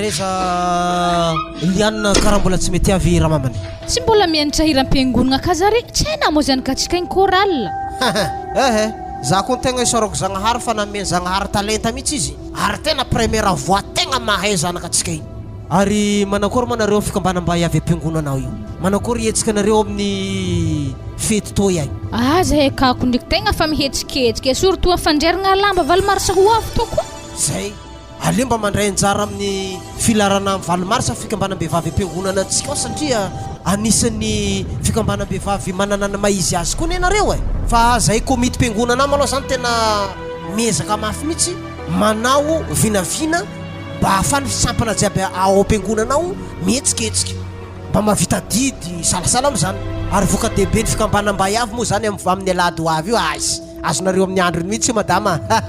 Ary aiza Liana karaha mbola tsy mety avy ramamany? Tsy mbola mianatra hira am-piangonagna ka zare, tsy hainà moa zany ka tsika igny chorale. Ehe, za koa tegna isaorako Zagnahary fa nameno Zagnahary talenta mihitsy izy ary tena première voix tegna mahay zanaka tsika igny. Ary manakory moa nareo fikambanam-bahy avy am-piangonana ao io? Manakory hetsika nareo amin'ny fety toy ay? Aza he kako ndriky tegna fa mihetsiketsika e, surtout am fandriaragna lamba valo mars ho avy tô koa. Zay. Aleo mba mandray anjara amin'ny filaharana amin'ny valo marsa fikambanam-behivavy am-piangonana antsika ao satria anisan'ny fikambanam-behivavy manana ny maha izy azy koa anie nareo e! Fa zahay komitim-piangonana malou zany tena miezaka mafy mihitsy manao vinavina mba ahafahan'ny sampana jiaby ao am-piangonana ao mihetsiketsika. Mba mahavita adidy salasala amin'izany. Ary voka-dehibe ny fikambanam-bahiavy moa izany amin'ny alahady ho avy io aiz! Azonareo amin'ny androny mihitsy io madama a!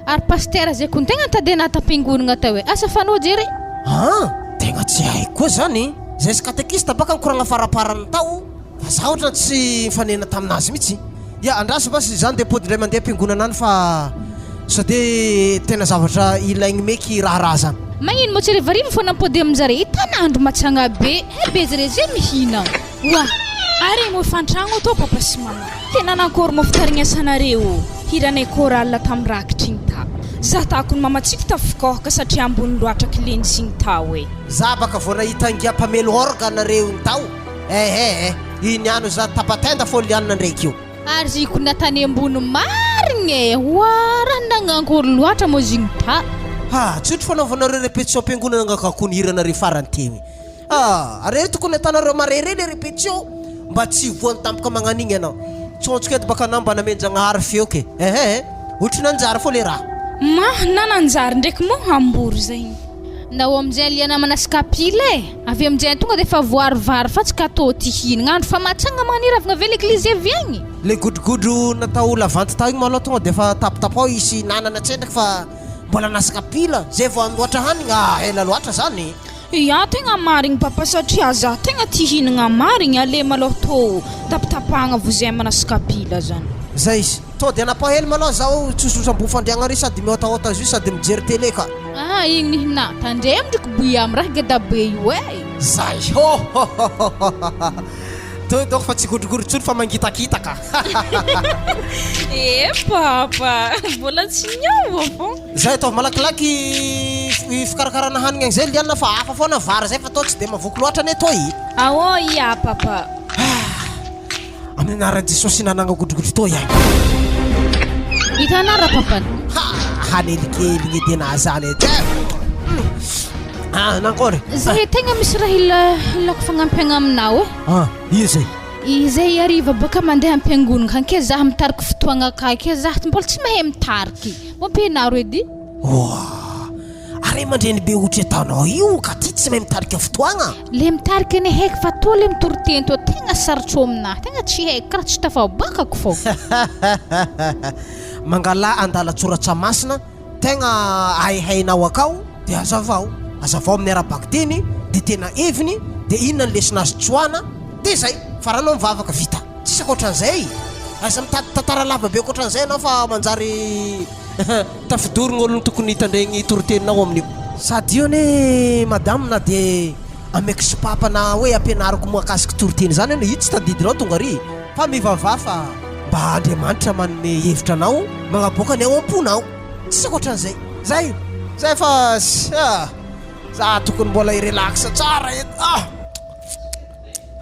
Ary pasitera zay kony tegna nitady anah tam-piangonagna tao e! Asa fanao jeré. An! Tegna tsy haiko koa zany. Zay sy katekista baka nikoragna faraparany tao fa za otrany tsy nifanena taminazy mitsy. Ya, andraso basy za ndeha pody indray mandeha am-piangonana any fa sao de tena zavatra ilaigny meky raharaha zany. Magnino moa tsy harivariva fô nampody aminjare itan'andro matsagna be eh be zare ze mihina. Oa! Ary moa efa antragno atao papa sy mama. Tena nankory moa fitarign'asanareo ô! Hiranay chorale tam rakitra igny ta. Za tako ny mama tsika tafikôhaka satria ambony loatra klensy igny tao e. Za baka vao nahita angia mpamelo orga nareo igny tao eh eh iny ano za tapatenda fô lianina ndraiky io. Ary ziko natany ambony marigny e! Oa raha nagnankory loatra moa zigny ta. Ha, tsy ohatry fanaovanareo repetition am-piangonana nga ka kony hiranareo farany teo iny. Ah, are tokony atanareo marais re le repetition mba tsy voany tampoka magnan'igny anao. Tsontsoko eto baka anao mba namenjagnahary feo ke. Ehe, ohatry nanjary fô le raha. Ma, na nanjary ndraiky moa ambory zegny. Ndao amizay liana manasy kapila e! Avy amizay tonga de efa voary vary fa tsy katô ty hinagna andro fa matsagna magnaniry avy avy l'eglise avy agny. Le godrogodro natao lavanty tao igny malôha tonga de efa tapitapao hisy nanana tsendriky fa mbola nasy kapila zay vao andoatra hanigny ah ela loatra zany. Ya tegna marigny papa satria za tegna tia hihinagna marigny ale malôha tô tapitapahagna vozemana sy kapila zany. Zay izy. Tô de anapaho hely malôha zaho tsotsotra ambony fandriagna ary sady miôtaôta jus sady mijery télé ka. Ah igny nihina, tandremo ndriky boy am raha geda be io eh. Zay hôhôhôhôhôhôhô Toy dônko fa tsy godrogodro tsony fa mangitakitaka. Eh papa, mbola tsy niova fô. Zay ataovy malakilaky fikarakarana hanigny agny zay Liana fa hafa foana vary zay fa tô tsy de mavoky loatra anie tô i. Ao ia papa. Ah! Amin'ny anaran'i Jesosy nanagna godrogodro tô ihany. Hitanao rapapany. Ha! Hanelikely edy anah zany edy eh. Ah, nankory? Zay tegna misy raha ila ilako fagnampiagna aminao eh. Ah, ino zay? Izay hariva bôka mandeha am-piangonagna anke zah mitariky fotoagna akay ke zah mbola tsy mahay mitariky. Mbô ampianaro edy. Oa! Ary aman-dreny be ohatry ataonao io ka ty tsy mahay mitarika fotoagna? Le mitarika anie haiko fa tô le mitory teny tô tegna sarotro aminahy, tegna tsy haiko karaha tsy tafabakako fô. Mangalà andalan-tsoratra masina tegna haihainao akao de azavao, azavao amin'ny ara-bakiteny de tena heviny de inona ny lesona azo tsoahana de zay, farano mivavaka vita, tsisy ankoatran'izay, aza mitady tantara lava be ankoatran'izay ianao fa manjary tafidoro ny olona tokony hitandregny toriteninao amin'io. Sady io anie madame na de ameko sopapa na hoe ampianariko mahakasiky toriteny zany anie io tsy tadidinao tonga ary fa mivavaha fa mba Andriamanitra manome hevitra anao magnaboaka ny ao am-ponao tsisy ankoatran'izay zay zay fa ah za tokony mbola hi-relax tsara eto ah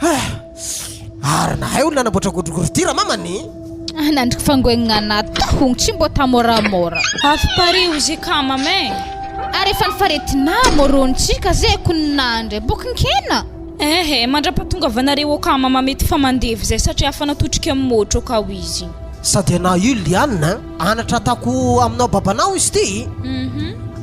ah ary nahay olona nanamboatra godrogodro ty ramamany. Ah nandriky fangoegnana natao hogno tsy mbô ta môramôra. Avy pare ho ze kama eh. Ary efa nifaretina môrôntsika ze ko nandry bokin-kena. Ehe, mandrapatongavanareo akama mety fa mandevy zay satria afa natotrika am môtro akao izy. Sady anao io Liane a, anatra ataoko aminao babanao izy ity,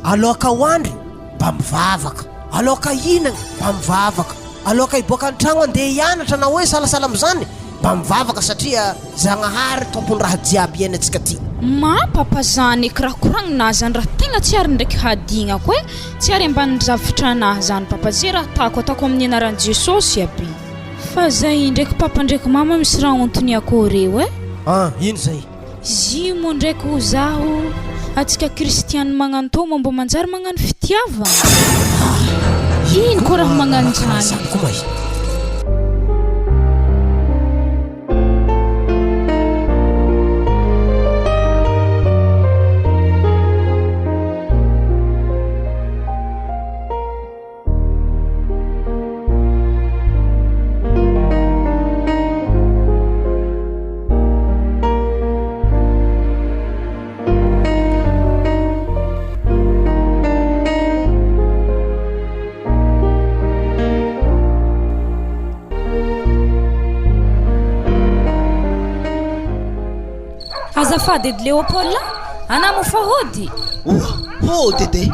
aloka ho andry mba mivavaka, aloka hihinagna mba mivavaka, aloka hiboaka ny tragno andeha hianatra na hoe salasala amizany mba mivavaka satria Zagnahary tompony raha jiaby iainantsika ty. Ma papa zany eky raha koragnina zany raha tegna tsy ary ndraiky hadignako e, tsy ary ambanin'ny zavtra anah zany papa ze raha atako atako amin'ny anaran'i Jesosy aby. Fa zay ndraiky papa ndraiky mama misy raha ontoniako reo e. Ah ino zay? Zio moa ndraiky ho zaho, atsika kristiana magnano tô moa mbô manjary magnano fitiavagna. Ino koa raha magnano Karaha zany? zany koa ma ino? Azafady edy Léopold a! Anà moa fa hody? Oa! Hody edy e!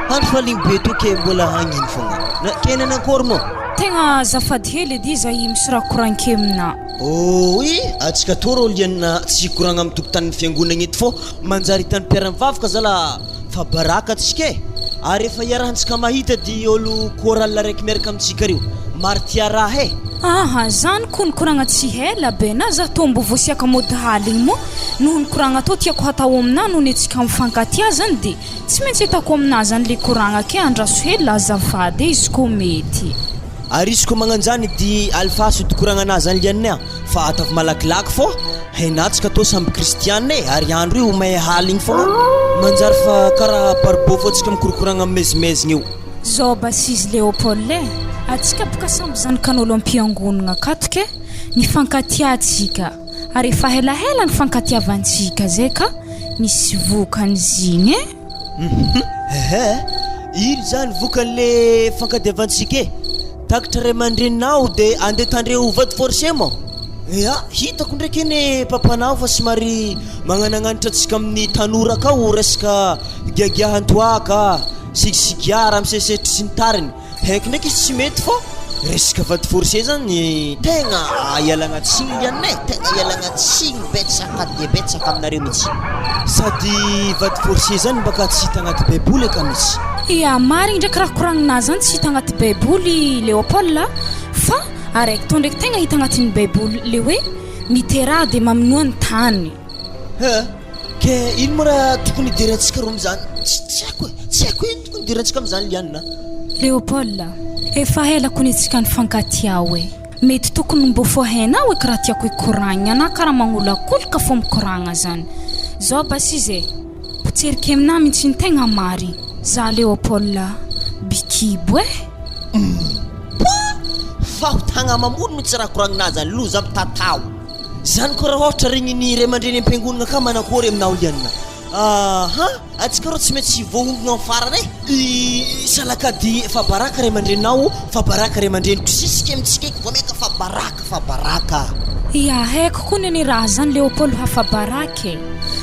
Andro faligny be to ke mbola hagnino fogna? Na ke nanakôry moa? Tegna azafady hely edy izahay misy raha koragniko aminà. Oi! Antsika tô rô liana tsy hikoragna amin'ny tokotanin'ny fiangonagna eto fô manjary hitan'ny mpiara-mivavaka zala fa baraka antsika e! Ary efa iarahantsika mahita dy ôlo chorale araiky miaraka amintsika reo, maro tia raha e! Aha, zany ko nikoragna tsy hela be na za tô mbô voasiaka mody haligny moa noho ny koragna tô tiako hatao aminà noho ny antsika mifankatia zany de Tsy maintsy hitako aminà zany le koragna ke andraso hely azafady e izy ko mety. Ary izy ko magnanjany dy Alpha sody koragnanà zany lianne a fa ataovy malakilaky fô hainatsika tô samby kristiana e ary andro io may haligny fogna manjary fa karaha baribô fô tsika mikorokoragna mimezimezigne eo. Zao basizy Léopold e, atsika boka samby zanakan'olo am-piangonagna akato ke, mifankatia atsika, ary efa helahela nifankatiavantsika zay ka Misy vokany zigny e! Hum ehe, ino zany vokany le fankadiavantsika e? Takatra ray aman-dreninao de andeha tandreo vady forcé moa? Ya, hitako ndraiky anie papanao fa somary magnanagnanitra antsika amin'ny tanora akao resaka giagiahan-toaka, sigisigara, misesetry sy ny tariny. Haiko ndraiky izy tsy mety fô resaka vady forcé zany tegna ialagna tsiny lianina e, tegna ialagna tsiny betsaka dia betsaka aminareo mihitsy, sady vady forcé zany mbaka tsy hita agnaty baiboly aka mihitsy. Ya, marigny ndraiky raha koragninà zany tsy hita agnaty baiboly Léopold a, fa araiky tô ndraiky tegna hita agnatin'ny baiboly le hoe miteraha de mamonoa ny tany. He! Ke ino moa raha tokony hidirantsika roa amin'izany? Tsy tsy haiko e! Tsy haiko ino tokony hidirantsika amin'izany Liana a! Léopold, efa ela kony antsika nifankatia oe. Mety tokony mbô fô hainao eky raha tiako hikoragna anà karaha magnolakolaka fô mikoragna zany. Zao basy izy e! Potseriky aminà mintsy ny tegna marigny. Za Léopold bikibo e! Humm! Poa! Fahotagna mamono mintsy raha koragninà zany, loza mitatao. Zany koa raha ohatra regny ny ray aman-dreny am-piangonagna ka manakôry aminao Liana? Aha, antsika rô tsy maintsy voahongogna amin'ny farany e! I salakady fa baraka ray aman-dreninao, fa baraka ray aman-dreniko, sisika amintsika eky vao maika fa baraka fa baraka. Ya, haiko koa nene raha zany Léopold hafa baraka e!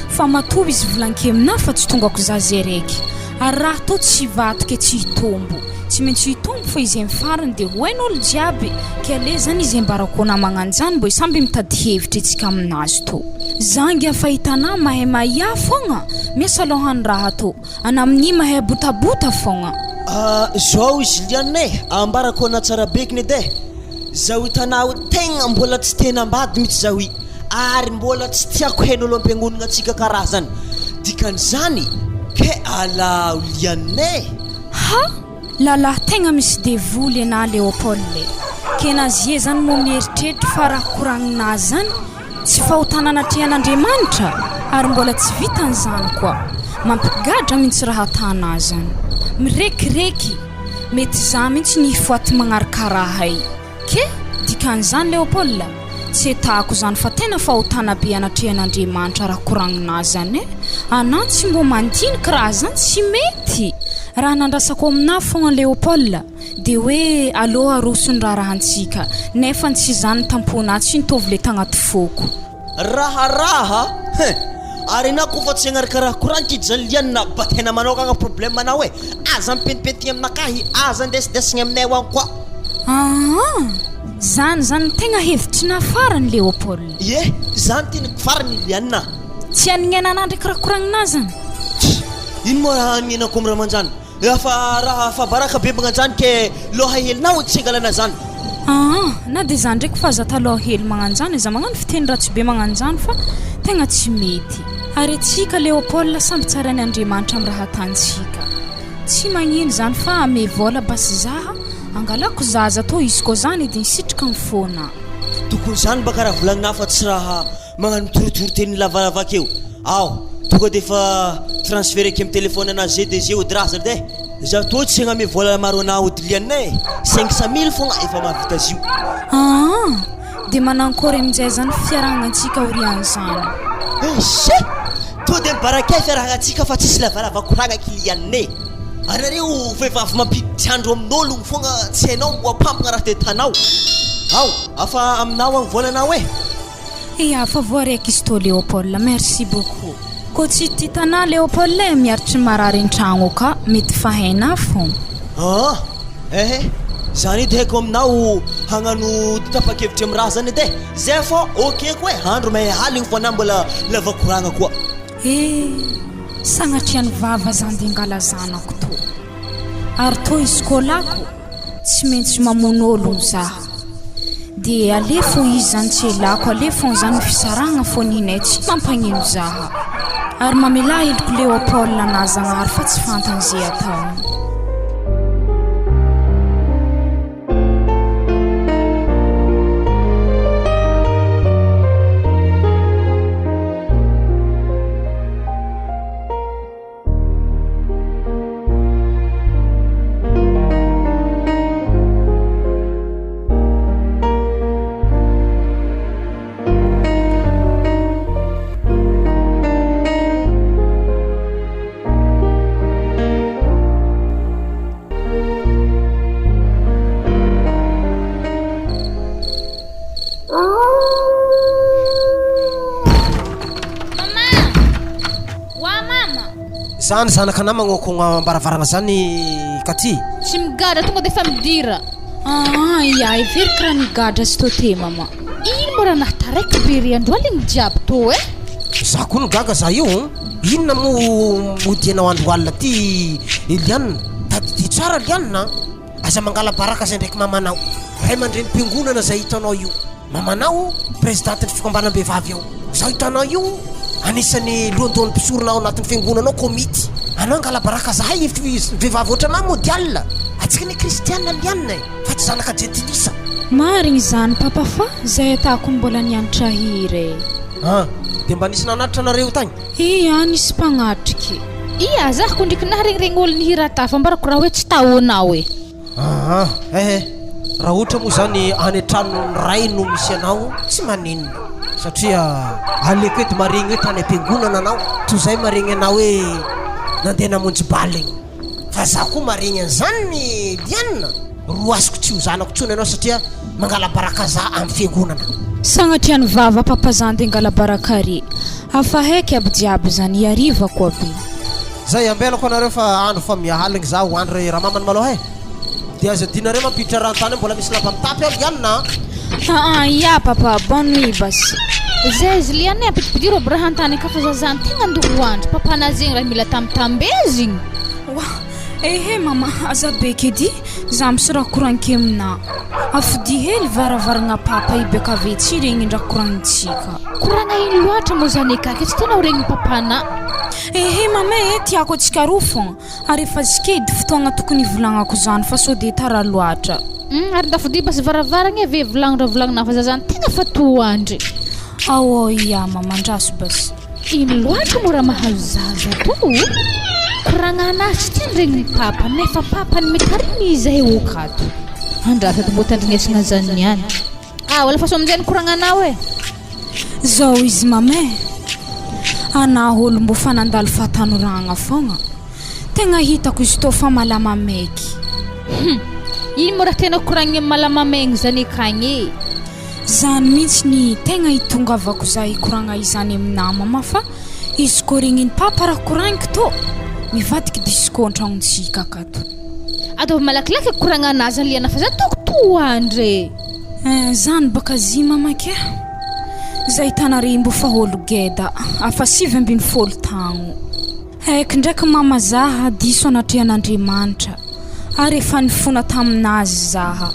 Fa matoa izy volanke aminah fa tsy tongako za ze raiky, ary raha tô tsy vatoke tsy hitombo. Tsy maintsy hitombo fa izay ny farany dia ho hain'olo jiaby ke ale zany izay mbarako namagna anjany mbo samby mitady hevitra itsika aminazy tô za ngia fahitanà mahay mahia fogna miasa lôhany raha tô ana amin'i mahay botabota fogna. Ah zao izy liana e, ambarako anà tsara bekiny edy e, zaho hitanà hoe tegna mbola tsy te hanambady mitsy zaho i, ary mbola tsy tiako hain'olo ampiangonagna antsika karaha zany, dikan'izany ke alao liana e. Ha! Lalahy tegna misy devoly enà Léopold e! Kenazie zany moa mieritreritra fa raha koragninà zany tsy fahotana anatrehan'Andriamanitra? Ary mbola tsy vitan'izany koa, mampigadra mintsy raha atanà zany. Mirekireky! Mety za mintsy ny hifoaty magnaraka raha i. Ke dikan'izany Léopold? Tsy etahako zany fa tena fahotana be anatrehan'Andriamanitra raha koragninà zany e! Anà tsy mbô mandiniky raha zany tsy mety! Raha nandrasako aminà fogna Léopold de hoe alô aroso ny raharahantsika nefany tsy zany ny tamponà tsy nitovy le tagnaty foko. Raharaha hein! Ary enao kofa tsy agnaraka raha koranky jaliana ba tena manokagna problème anao e! Aza mipentipentigny aminakahy, aza andesidesiny aminay agny koa. Aa! Zany zany no tegna hevitrinà farany Léopold. Ie, zany teniko farany Liana. Tsy anignenanà ndraiky raha koragninà zany. Tsia! Ino moa raha anignenako am raha manjany? Fa raha fa baraka be magnanjany ke loha helinao tsy angalana zany. Aa na de za ndraiky fa aza taloha hely magnanjany aza magnano fiteny ratsy be magnanjany fa tegna tsy mety. Ary atsika Léopold samby tsarain' Andriamanitra am raha atantsika. Tsy magnino zany fa ame vôla basy zaha angalako zaza tô izy kô zany edy nisitrika mifôna. Tokony zany mba karaha volagninà fa tsy raha magnano mitorotoro teny lavalava akeo. Ao, tonga de efa transfert aky am telephone anà ze de ze ody raha zany de. Za tô tsy hagname vôla maro anà ody liana e, 500 mille fogna efa mahavita azy io. Aa! Dia manankôry aminjay zany fiarahagnantsika aorian'izany? Eish! To de mibarakay fiarahagnantsika fa tsisy lavalava koragna kilianne. Ary nareo vehivavy mampiditry andro amin'ologno fogna tsy hainao mihoapampagna raha te tanao. Ao, afa aminao agny vôlanao e. Eya fa voaraiky izy tô Léopold, merci beaucoup. Kô tsy tia tanà Léopold e, miaritry marary an-tragno ka, mety fa hainà fô. Aa! Ehe, zany edy haiko aminao hagnano tapa-kevitry am raha zany edy e, zay fô ok koa e, andro mahay aligny fô anah mbola lava koragna koa. Eh! Sagnatria ny vava zany de ngala zanako tô. Ary tô izy kô lako, tsy maintsy mamono ologno zah. De alefo izy zany tsy elako, alefo zany fisarahagna fô ninay tsy mampagnino zaha. Ary mamelà heloko Léopold anah Zagnahary fa tsy fantany ze ataony. Mama! Wa mama! Zany zanaka anah magnaokogna am-baravaragna zany Katy. Tsy migadra tonga de efa midira. Aa ia heveriko raha nigadra sy tô te mama. Ino moa raha nahataraiky be ry andro aligny jiaby tô eh? Za koa no gaga za io. Inona moa odianao andro alina ty Eliane? Tadidio tsara Liane a! Aza mangala baraka zay ndraiky mamanao. Ray aman-drenim-piangonana zay hitanao io. Mamanao prezidantin'ny fikambanam-behivavy ao. Zao hitanao io anisan'ny lohandohan'ny mpisorona ao anatin'ny fiangonana ao komity. Anao angala baraka zahay vehivavy ohatranah mody alina. Atsika anie kristiana Liane e, fa tsy zanaka jentilisa. Marigny zany papa fa zay atako mbola nianatra hira e. An! Dia mba nisy nanatitra anareo tagny? Ia, nisy mpagnatriky. Ia, zah ko ndriky naharegniregny olo nihira tafa, ambarako raha hoe tsy taonao e. Aa eh raha ohatra moa zany any an-tranon'ny ray no misy anao tsy maninona satria aleoko edy maregny hoe tany am-piangonana anao toy izay maregny anao hoe nandeha namonjy bal igny fa za koa maregny an'izany ny Liana roasiko tsy ho zanako intsony anao satria mangala-baraka za amin'ny fiangonana. Sagnatria ny vava papa zany de ngala-baraka re, afa haiky aby jiaby zany iarivako aby. Zay ambelako anareo fa andro fa mihaligny za ho andry ramamany maloha e! Dia aza adinareo mampiditra rano tany mbola misy lamba mitapy ao Liana a! Aa ya papa, bonne nuit basy. Zay izy Liana e, ampidipidiro aby raha antany ka fa za zany tegna andoha ho andry, papa na zegny raha mila tambitambezigny. Oa, ehe mama, aza beky edy, za misy raha koragniko aminà. Afodia hely varavaragna papa i beka ave tsy regny raha koragnintsika. Koragna ino loatra moa zany akaiky e, tsy tianao regny papa na. Ehe mama e, tiako antsika roa fogna, ary efa zikedy fotoagna tokony hivolagnako zany fa sao de tara loatra. Humm ary ndafodia basy varavaragna e ve volagno raha volagnina fa za zany tegna fa toandry. Ao ia mama andraso basy. Ino loatra moa raha mahazo zaza to o? Koragna anazy tsy tiany regny papa nefa papany mitarimy izahay ok ato. Andraso ato mbô tandrignesagna zany niany. Ah alefaso aminjay ny koragnanao e. Zao izy mama e! Anah olo mbo fa nandalo fahatanoragna fogna, tegna hitako izy tô fa malama maiky. Hum! Ino moa raha tena koragniny am malama maigny zany akagny e? Zany mintsy ny tegna hitongavako za hikoragna izany aminah mama fa izy kô regniny papa raha koragniko tô mivadiky disco antragnontsika akato. Ataovy malakilaky koragnanah zany liana fa za toko toandra e! Eh zany baka zy mama kia. Zay hitanare mbo fa olo geda afa 19 tagno. Haiko ndraiky mama zaha diso anatrehan'Andriamanitra ary efa nifona taminazy zaha.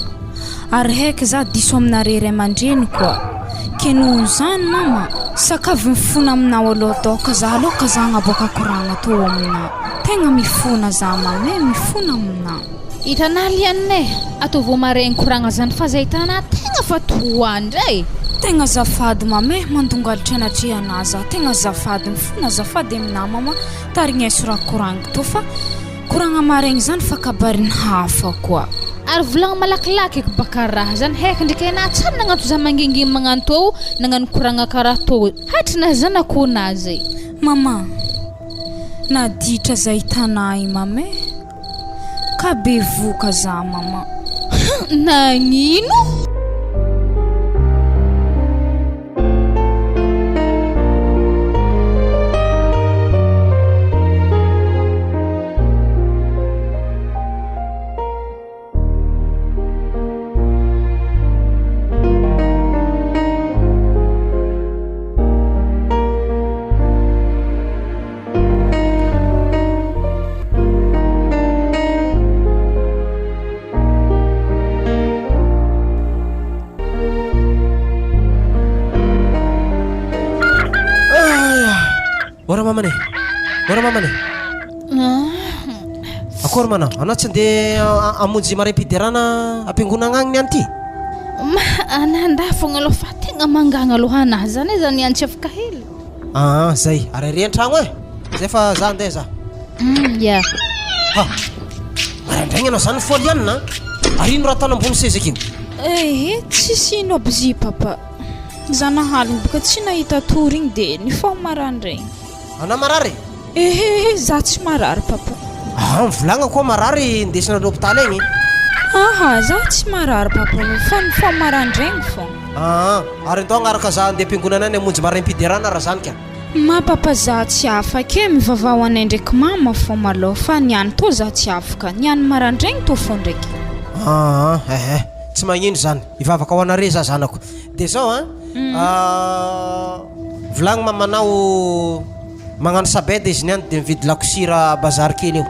Ary haiky za diso aminare ray aman-dreny koa. Ke noho zany mama, sakavy mifona aminao aloha doka za aloha ka za agnaboaka koragna tô amina. Tegna mifona za mama e, mifona aminà. Hitanà Liane e, ataovy maregny koragna zany fa zay hitanà tegna fa toa ndray. Tegna azafady mama e, mandongalitra anatrehanà za, tegna azafady, mifona azafady aminà mama, tarigneso raha koragniko tô fa koragna maregny zany fa kabarin'ny hafa koa. Ary volagno malakilaky eky baka raha zany haiky ndreky anà tsary nagnantso za mangingigny magnano tô nagnano koragna karaha tô hatry na zanak'ônà zay. Mama, naditra za hitanà i mama e, ka bevoka za mama. Nagnino? Ora mamany e! Ora mamany e! Akory manao? Anao tsy andeha hamonjy maraim-piderana am-piangonagna agny niany ty? Ma, anah nda fogna aloha fa tegna mangagna aloha anah zany e, za niany tsy afaka hely. Aa zay, ary ary an-tragno e! Zay fa za andeha za. Hum, ya. Ha! Maraindraigny anao zany nifoha lianina a! Ary ino raha ataonao ambony seza akeo? Ehe, tsisy ino aby zy papa. Za nahaligny boka tsy nahita tory igny de nifoha maraindraigny. Anao marary? Ehehe, za tsy marary papa. Aha, mivolagna koa marary indesina l'hôpitaly agny. Aha, za tsy marary papa fa nifoha maraindraigny fogna. Aa, ary andao agnaraka za andeha am-piangonana any hamonjy maraim-piderana raha zany ka. Ma papa za tsy afaka e, mivavaha ho anay ndraiky mama fô malôha fa niany tô za tsy afaka, niany marandraigny tô fô ndraiky. Aa, ehe, tsy magnino zany, hivavaka ho anare za zanako. De zao an, Volagno mamanao magnano sabeda izy niany de mividy lakosira bazary kely eo.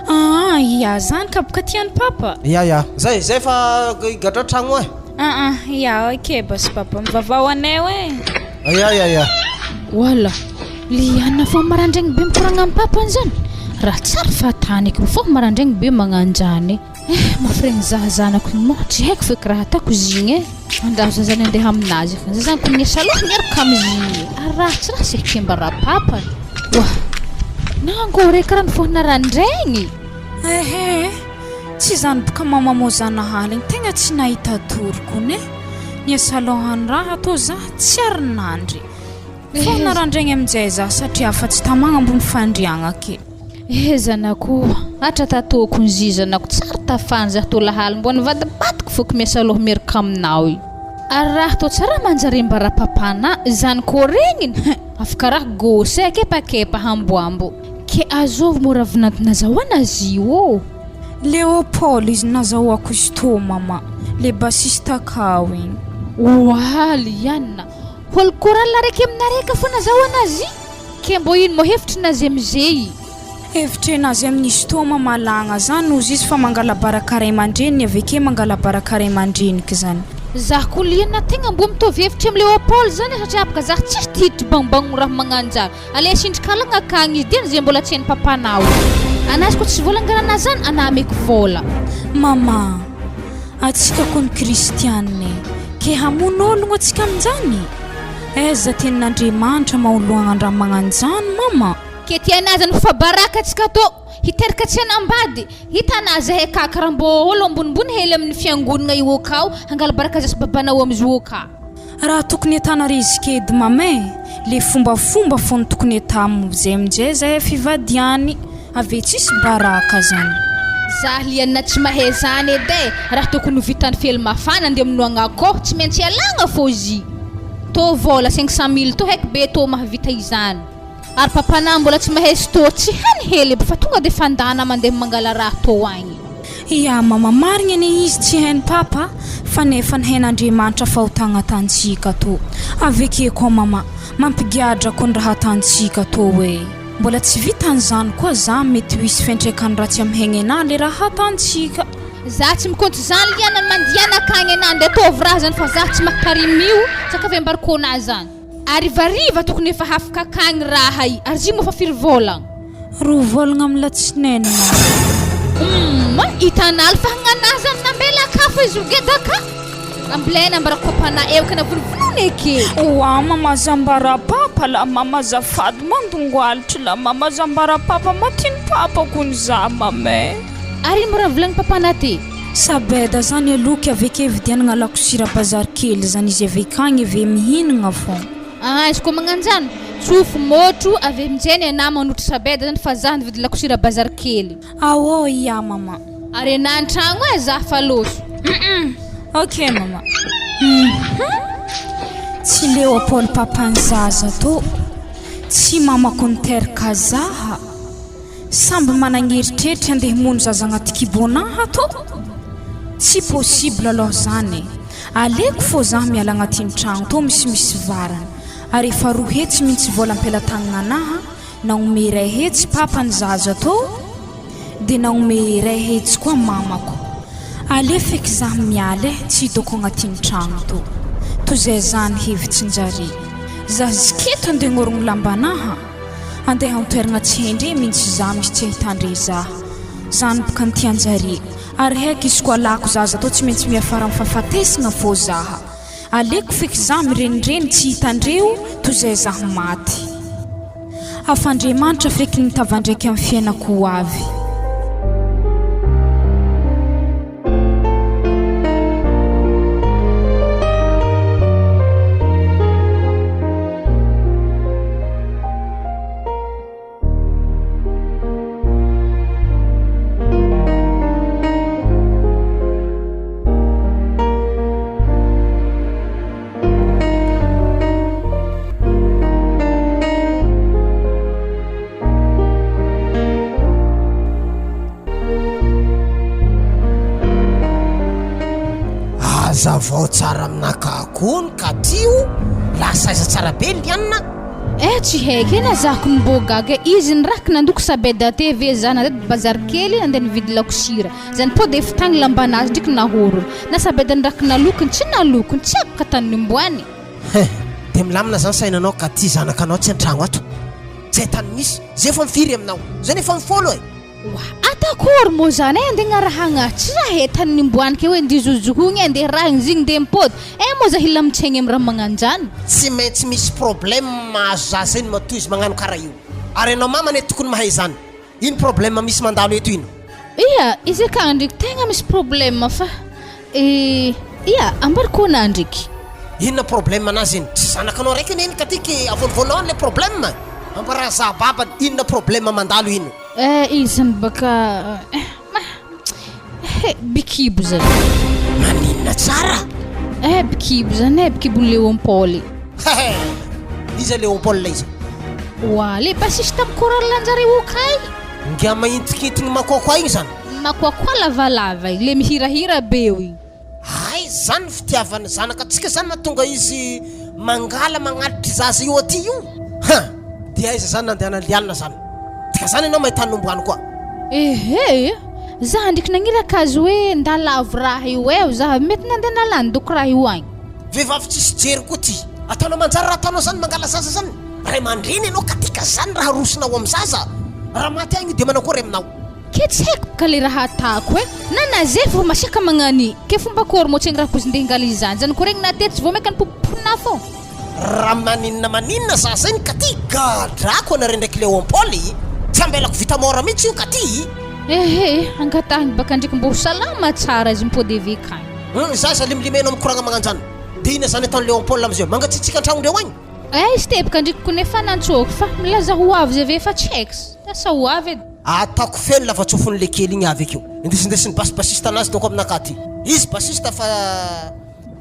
Aa ia zany ka boka tian'i papa. Ia ia zay zay fa gadrao tragno eh. Aa ia ok boss papa mivavaha ho anay eh. Ia ia ia. Wala, Liana vao marandraigny be mikoragna am papany zany? Raha tsary fahatany eky mifoha marandraigny be magnanjany. Eh, mafy regny za zanako igny moa, tsy haiko feky raha ataoko izy igny eh. Andraso za zany andeha aminazy fa za zany ko miasa loha miaraka amizy igny. Ary raha tsy raha seky mba raha papany. Wah, nango re karaha nifoha narandraigny. Ehe, tsy zany boka mama moa zanahary igny tegna tsy nahita tory kony eh. Niasa loha raha tô za tsy ary nandry. Fo narandraigny aminjay za satria afa tsy tamagna ambony fandriagna ke. Eh zanako o, atra tataoko ny zy zanako tsary tafany zah tô lahaly mbô nivadibadiko fôky miasa loha miaraka aminao i. Ary raha tô tsara manjary mba rapapana zany kô regniny hein afaka raha gôsy eh kepakepa hamboambo. Ke azovy mô raha vinanto nazahoana azy io ô? Léopold izy nazahoako izy tô mama, le bassiste akao igny. Oa Liana, Olo chorale araiky aminareo ka fona zahoana azy ke mbô ino mô hevitry nazy amizey. Hevitry nazy amin'izy toa mamalagna zany ozy izy fa mangalabaraka ray aman-dreniny aveke mangalabaraka ray aman-dreniky zany. Zah ko liana tegna mbô mitovy hevitry am Léopold zany satria afaka zah tsisy ty hiditry bangobango raha magnanjary ale sindrikalagna akagny izy diany ze mbola tsy hainy papanao anazy ko tsy vola angalana zany ana ameko vola. Mama, atsika kony kristianina e, ke hamono ologno atsika aminjany? Aiza tenin'Andriamanitra maha oloagnandraha magnanjany mama? Ke tiana zany fa baraka atsika tô hiteraka tsy hanambady, hitana zahay ka karaha mbô olo ambonimbony hely amin'ny fiangonagna io akao hangala baraka zasy babanao amizio ka. Raha tokony atana risque edy mama e, le fombafomba fony tokony ata amzay amnjay zahay fivadiany, ave tsisy baraka zany. Zah liana tsy mahay zany edy e, raha tokony ho vitan'ny fely mafana ndeha minoagna akôho tsy maintsy alagna fô izy tô vôla 500 mille tô haiky be tô mahavita izany. Ary papanah mbola tsy mahay sto tsy hainy hely aby fa tonga de fandana mandeha mangala raha tô agny. Ya mama marigny anie izy tsy hainy papa fa nefa ny hain'Andriamanitra fahotagna atantsika tô aveke koa mama mampigadra ko ny raha atantsika tô hoe mbola tsy vitan'izany koa za mety ho hisy fiantraikany ratsy am haignenah le raha atantsika. Za tsy mikonty zany liana mandiana akagny anah nde ataovy raha zany fa za tsy makarimio sakafo embargo-nah zany. Arivariva tokony efa hafaka akagny raha i ary zy moa fa firy vôlagna? Roa vôlagna amin'ny latsinainy mama. Humm hitanal fa gnanahy zany nambela aka fa izy geda ka ambilena ambarako papana eo ka navonivonony eke. Oa mama aza ambara papa la mama azafady mandongoalitry la mama aza ambara papa matiny papa kony za mama eh. Ary ino mo raha volagny papana ty? Sabeda zany aloky aveke vidianagna lakosira bazary kely zany izy avekagny eve mihinagna fô. Aa izy koa magnanjany, tsofy môtro avy aminjay ny anah manotro sabeda zany fa zah nividy lakosira bazary kely. Aô ia maman. Ary anah antragno e zah fa lôso. Humm ok maman. Humm tsy Léopold papan'ny zaza tô, tsy mamako niteraka zaha. Samby managn'eritreritry andeha himono zaza agnaty kibon'aha tô? Tsy possible aloha zany e! Aleko fô zah miala agnatin'ny tragno tô misimisy varany ary efa 200 mintsy vola ampelatagnan'anaha nagnome 100 papa ny zaza tô de nagnome 100 koa mamako ale feky zah miala e tsy hitako agnatin'ny tragno tô toy zay zany hevitsinjare zah ziketo andeha gnorogno lambanaha Andeha an-toeragna tsy hendre mintsy za misy tsy ahitandre za. Zany bka ny tianjare. Ary heky izy ko alako zaza tô tsy maintsy miafara am fahafatesagna fô zaha. Aleko feky za mirenireny tsy hitandreo toy zay zaho maty. Afa Andriamanitra feky ny tavandraiky am fiainako ho avy. Azavao tsara aminakahy koa ny katio, lasa aiza tsara be ny anona? Eh tsy haiko e na za ko mbô gaga e, izy niraky nandoko sabeda te ve za nandeha bazary kely nandeha nividy laoko sira, zany pô de efa tagny lambanazy ndriky nahorony, na sabeda niraky nalokony tsy nalokony tsy haiko ka tany nimboany. Hein, de milamina zany sainanao ka ty zanakanao tsy antragno ato, tsy hay tany misy, zay efa mifiry aminao, zay nefa mifôlo e. Oa, atakory moa zany e, andeha agnarahagna tsy raha e tany nimboany ke hoe ndizozohogny e, andeha rahagny zigny ndeha mipody, eh moa za hilamin-tsaigny amy raha magnanjany. Tsy maintsy misy problème mahazo zaza iny matoa izy magnano karaha io, ary enao mama anie tokony mahay izany. Ino problème misy mandalo eto ino? Ia, izy akagny ndreky tegna misy problème fa eh, ia, ambarako anah ndreky. Inona problème anazy iny? Tsy zanakanao raiky anie iny ka ty ke avolovolo any le problème. Ambara za babany inona problème mandalo ino? Eh, izy zany baka eh, eh, bikibo zany. Maninona tsara? Eh, bikibo zany eh, bikibon'i Léon Paul. Hehe! Iza Léon Paul iza? Oa, le bassiste tam chorale anjareo kay. Ingahy mahintikintigny makoakoa igny zany? Makoakoa lavalava igny, le mihirahira be eo igny. Hay zany ny fitiavan'ny zanaka antsika zany mahatonga izy mangala magnalitry zaza io aty io? Ha! Dia aiza zany nandehanan'i Liana zany? Dika zany ianao mahita ny omby any koa. Ehe! Za ndriky nagniraka azy hoe nda lavo raha io eh, za mety nandeha nalany doko raha io agny. Vehivavy tsisy jery koa ty. Ataonao manjary raha ataonao zany mangala zaza zany. Ray aman-dreny ianao ka tika zany raha arosonao am zaza. Raha maty agny io de manao akory aminao. Ke tsy haiko bka le raha atako e! Na naze fô masiaka magnani ke fomba akory mô tsy haigny raha kozy ndeha hingala izany zany koa regny na tetsy vao maika nipopoponà fô. Raha maninona maninona zaza iny ka ty gadrako anareo ndraiky Léon Paul i! Tsy ambelako vita mort mihitsy io ka ty i! Ehe, angatahiny baka ndriky mbô ho salama tsara izy mipody avy akagny. Hum, zaza limlimena mikoragna magnanjany. De inona zany ataon'i Léon Paul amizay? Mangatsiatsiaka antragnondreo agny? Eh, izy teboka ndriky ko nefa nantsôky fa milaza ho avy izy avy efa tsy haiko, asa ho avy edy. Ataoko feno lavatsofin'le kely igny avy akeo. Indesindesin'ny bass bassiste anazy dônko aminakahy aty. Izy bassiste fa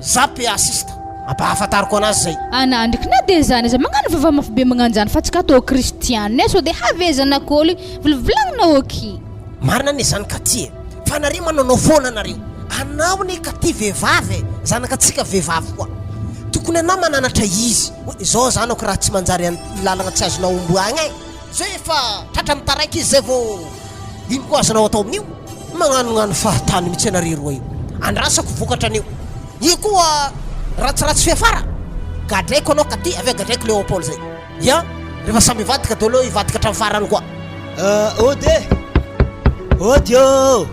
za PA-siste. Ampahafantariko anazy zay. Ana ndriky na de zany aza magnano vava mafy be magnanjany fa tsika atao kristiana e sao de havezana kôly vilivilagnina ok. Marina anie zany Katy e! Fa nareo manaonao foana nareo. Anao anie Katy vehivavy e! Zanaka tsika vehivavy koa. Tokony anao mananatra izy hoe zao zanako raha tsy manjary an lalagna tsy azonao omboagna e! Zay efa tratra mitaraiky izy zay vao ino koa azonao atao amin'io? Magnanognano fahatany mihitsy anareo roa io. Andrasako vokatra anio. Io koa ratsiratsy fiafara. Gadraiko anao Katy avy eo gadraiko Léopold zay. Ya, rehefa samy hivadika daholo eo hivadika hatramin'ny farany koa. Ody e! Ody ô!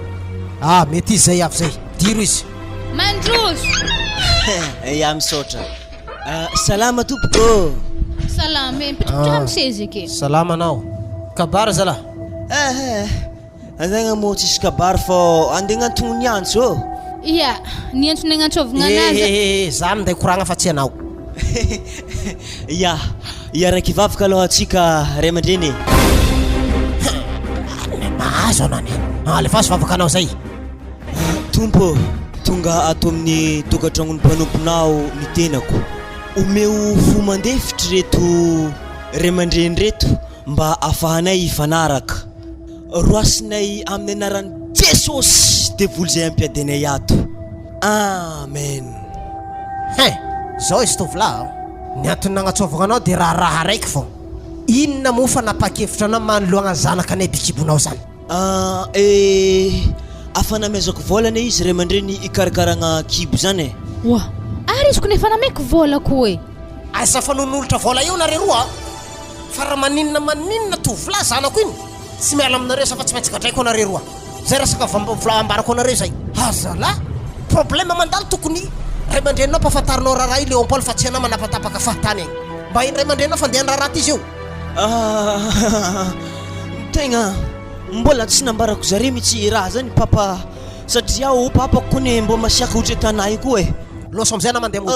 Ah, mety izy zay avy zay. Diro izy. Mandroso! Ya, misaotra. Salama tompoko ô! Salama e, mipetrapetraha amin'ny seza eke. Salama anao. Kabary zalahy. Eh eh, antegna moa tsisy kabary fô andeha agnantogno ny antso ô! Ia, ny antso nagnantsôvigna anazy. Eh eh, za minday koragna fa tsy anao. Ia, hiaraka hivavaka aloha antsika ray aman-dreny e. Mahazo anao anie. Alefaso vavaka anao zay. Tompo ô, tonga ato amin'ny tokantragnon'ny mpanomponao ny tenako. Omeo fo mandefitra ireto ray aman-dreny ireto mba ahafahanay hifanaraka. Roasinay amin'ny anaran'i Jesosy devoly izay ampiady anay ato. Amen. Hein! Zao izy tovolahy a! Ny antony nagnatsoavagna anao dia raharaha araiky vao. Inona moa fanapahan-kevitra anao manoloagna zanaka anay bikibonao zany? Ah eh! Afa namezako vola anie izy ray aman-dreny hikarakaragna kibo zany e! Oa! Ary izy ko nefa nameko vola ko e! Aza fa nonolotra vola eo nareo roa a! Fa raha maninona maninona tovolahy zanako iny tsy miala aminareo za fa tsy maintsy gadraiko anareo roa! Zay resaka vla ambarako anareo zay! Azalahy! Problème mandalo tokony ray aman-dreninao ampafantarinao raharaha io Léon Paul fa tsy anao manapatapaka fahatany agny! Mba hain'ny ray aman-dreninao fa ndeha handraharaha ty izy io! Ah, tegna mbola tsy nambarako zare mitsy raha zany papa satria aho papako kony mbô masiaka ohatry tanà io koa e. Loso amizay anao mandeha mody.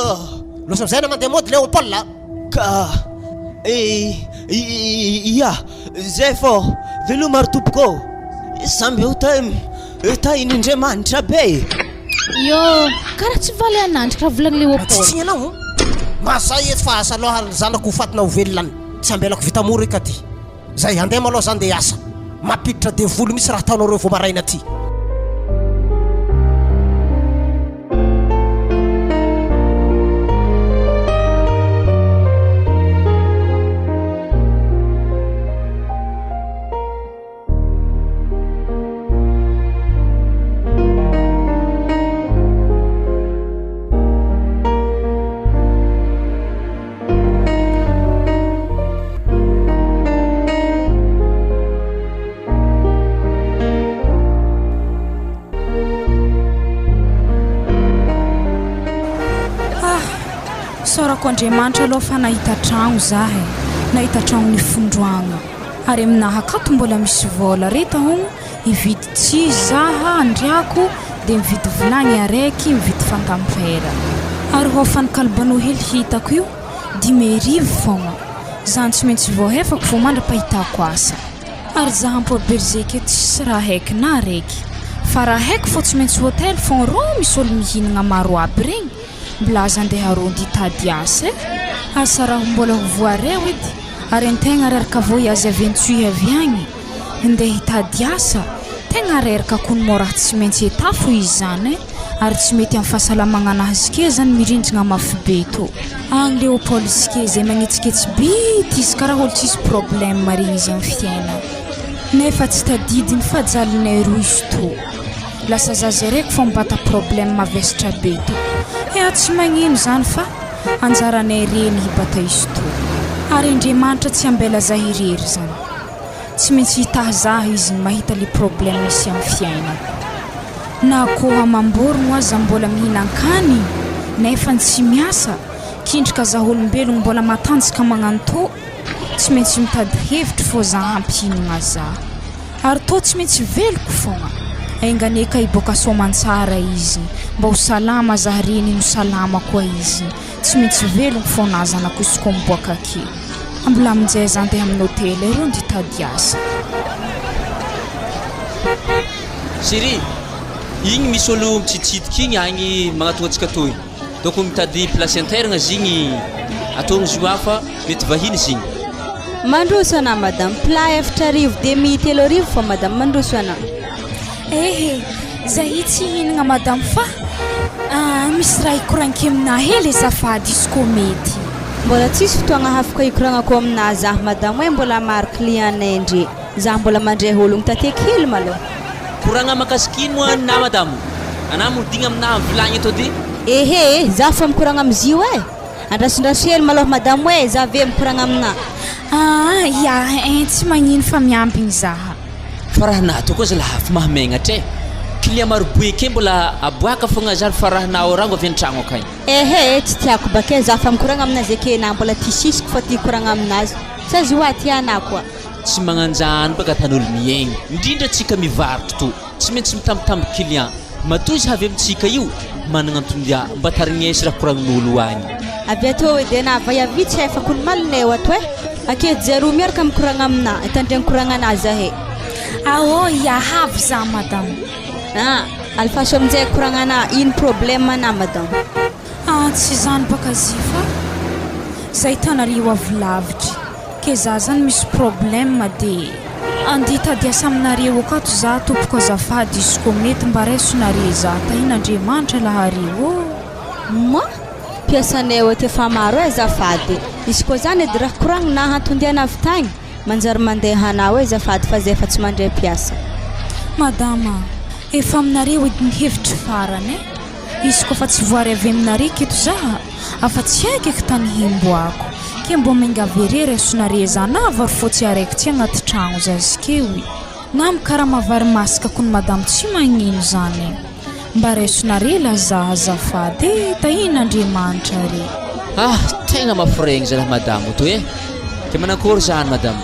Loso amizay anao mandeha mody Léon Paul a. Ka eh ia zay fô veloma ry tompoko ô, samby ho tahin'Andriamanitra be e. Yo, karaha tsy valy anandry raha volagny Léopold. Tsy anao o! Mahasahy eto fa asa aloha ny zanako ho faty na ho velona any. Tsy ambelako vita mora io ka ty. Zay, handeha malôha za ndeha hiasa. Mampiditra devoly mihitsy raha ataonareo vao maraina ty. Ah, isaorako Andriamanitra aloha fa nahita tragno zah e, nahita tragno nifondroagna. Ary aminaha akato mbola misy vôla reto ahogno hividy tsihy zaha andriako de mividy vilagny araiky mividy fantampera ary hôfany kalbano hely hitako io 1500 fogna zany tsy maintsy voahefako fô mandrapahitako asa ary zaha am-port berger aketo tsisy raha haiky na araiky fa raha haiko fô tsy maintsy hotel fô rô misy olo mihinagna maro aby regny Milaza andeha rondy hitady asa e! Asa raha mbola ho voareo edy ary antegna reraka vao iazy avy Antsohihy avy agny ndeha hitady asa, tegna reraka kony mô raha tsy maintsy etafo izy zany e! ary tsy mety am fahasalamagnanazy ke zany mirindrigna mafy be tô. Agny Léopold izy ke zay magnetsiketsy bity izy karaha olo tsisy problème regny izy am fiainagna nefa tsy tadidiny fa jalinay roa izy tô. Lasa za zereko fa mibata problème mavesatra be to. Ea tsy magnino zany fa anjaranay reny hibata izy to. Ary Andriamanitra tsy ambela za irery zany. Tsy maintsy hitahy za izy mahita le problème misy am fiainako. Na akoho amam-borogno aza mbola mihinan-kanigny nefany tsy miasa, kindrika za olombelogno mbola matanjaka magnano to. Tsy maintsy mitady hevitry fô za hampihinagna za. Ary tô tsy maintsy veloko fogna. Enga anie ka hiboaka soamantsara izy. Mba ho salama za reniny ho salama koa izy. Tsy maintsy velogno fô na zanako izy koa miboaka ake. Mbola aminjay za andeha amin'ny hotely arô nde hitady asa. Chérie, igny misy olo mitsiditsidika igny agny magnatogna antsika toy. Donc mitady place interne zigny ataogny izy io hafa mety vahiny zigny. Mandroso ana madame, plat 4000 demi 3000 vao madame mandroso ana. Ehe, zahay tsy hihinagna madame fa misy raha hikoragniko aminà hely azafady izy koa mety. Mbola tsisy fotoagna hafaka hikoragnako aminà zah madame hoe mbola maro client nay ndre, zah mbola mandray ologno taty kely malôha. Koragna makasiky ino moa anà madamo? Anà modigna aminà vilagny eto edy. Ehe e, za fa mikoragna amizio e! Andrasondraso hely malôha madamo e, za ve mikoragna aminà. Aa ya ein tsy magnino fa miambigny zaha. Fa raha natao koa zalahy fa mahamegnatra e! Client maro boe ke mbola aboaka fogna zany fa raha nao rango avy antragno akagny. Ehe e, tsy tiako bake za fa mikoragna aminazy ake na mbola ty sisiko fa ty hikoragna aminazy. Sa zy hoa tia anah koa. Tsy magnanjany baka atan'olo miaigny, indrindra tsika mivarotro to, tsy maintsy mitambitamby client, matoa izy avy amintsika io, managna anton-dia, mba tarignesy raha koragnin'olo agny. Avy ato edy anah vay avy tsy haifako ny malinay ato eh! Aketo zay roa miaraka mikoragna aminah, tandregny koragnanah zahay. Aô hiahavy za madame. Ah! Alefaso aminjay koragnanah, ino problème anah madame? Ah tsy zany baka zy fa zay hitanareo avy lavitry ke za zany misy problème de andeha hitady asa aminareo akato za tompoko azafady izy ko mety mba raiso nare za tahin'Andriamanitra lahareo ô. Moi? Mpiasanay aty efa maro e azafady, izy koa zany edy raha koragnina antondiana avy tagny manjary mandeha anao e azafady fa zay efa tsy mandray mpiasa. Madama, efa aminareo edy ny hevitry farany e. Izy koa fa tsy voary avy aminare keto zaha, afa tsy haiko eky tany himboako, ke mbô miangavy are raisonare za na vary fotsy araiky ty agnaty tragno za zikeoy, na mikarama vary masaka kony madamo tsy magnino zany e, mba raisonare lah za azafady e, tahin'Andriamanitra are. Ah, tegna mafiregny zalah madamo to e! Ke manakôry zany madamo?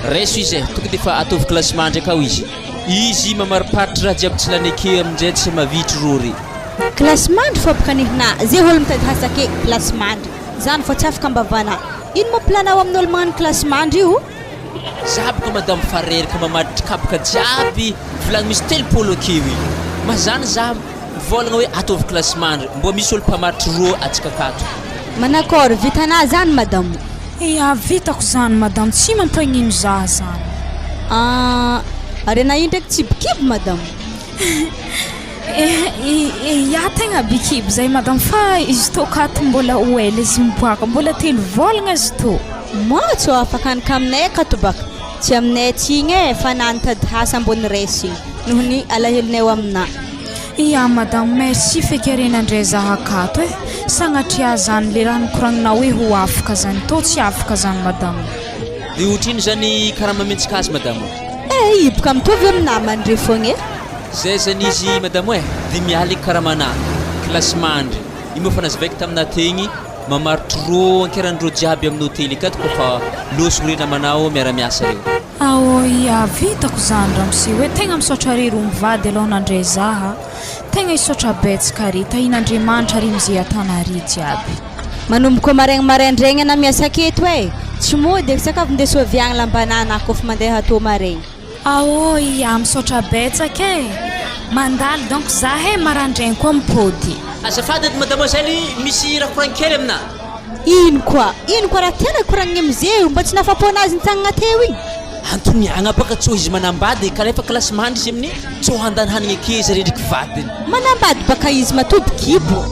Raiso izy e, tonga defa ataovy classement ndraiky ao izy. Izy mamariparitry raha jiaby tsy lany eke aminjay tsy mavitry rô re. Kilasy mandry fô boka nihina ze olo mitady hasake kilasy mandry zany fô tsy afaka ambavana ino moa planao amin'ny olo magnano kilasy mandry io? Za boka madame fa reraka mamaditry kapoka jiaby vilagny misy 30 akeo igny mazany za mivôlagna hoe ataovy kilasy mandry mbô misy olo mpamaritry rô atsika akato. Manakôry vitanà zany madamo? Ia vitako zany madamo tsy mampagnino za zany. Ah ary anà io ndraiky tsy bikibo madamo? Ia tegna bikibo zay madamo fa izy tô akato mbola ho ela izy miboaka mbola telo vôlagna izy tô. Moa tsy ho afaka ny kaminay akato baka tsy aminay aty igny e fa na nitady asa ambony resy igny noho ny alahelonay ho aminà. Ia madame merci feky arena ndray za akato eh! Sagnatria zany le raha nikoragninao hoe ho afaka zany tô tsy afaka zany madame. De otrino zany karama amentsika azy madame? Eh hiboka mitovy amin'ny namany re fogna eh! Zay zany izy madame eh! Dimy aligny karamanà, kilasy mandry, io moa efa nazavaiko taminà tegny, mamaritry rô ankerandrô jiaby amin'ny hotely akato kôfa lôsogno re namanao miara-miasa reo. Ao ia vitako zany ramose hoe tegna misaotra are roa mivady aloha nandray zah a! Tegna hisaotra betsaka are, tahin'Andriamanitra are mizay atanare jiaby. Manomboka maraigny maraindraigny ana miasa aketo e! Tsy mody eky sakafo ndeso avy agny lambanana kôfa mandeha atô maregny. Ao ia misaotra betsaka e! Mandalo donc zah e marandraigny koa mipody. Azafady edy mademoiselle misy raha koragny kely aminà. Ino koa? Ino koa raha tena koragniny amizay io mba tsy nafapo anazy nitsangana teo igny? Antony agnapaka tsô izy manambady kanefa kilasy mandry izy amin'ny tsô handany hanigny ake izy rendriky vadiny. Manambady baka izy matoa bikibo.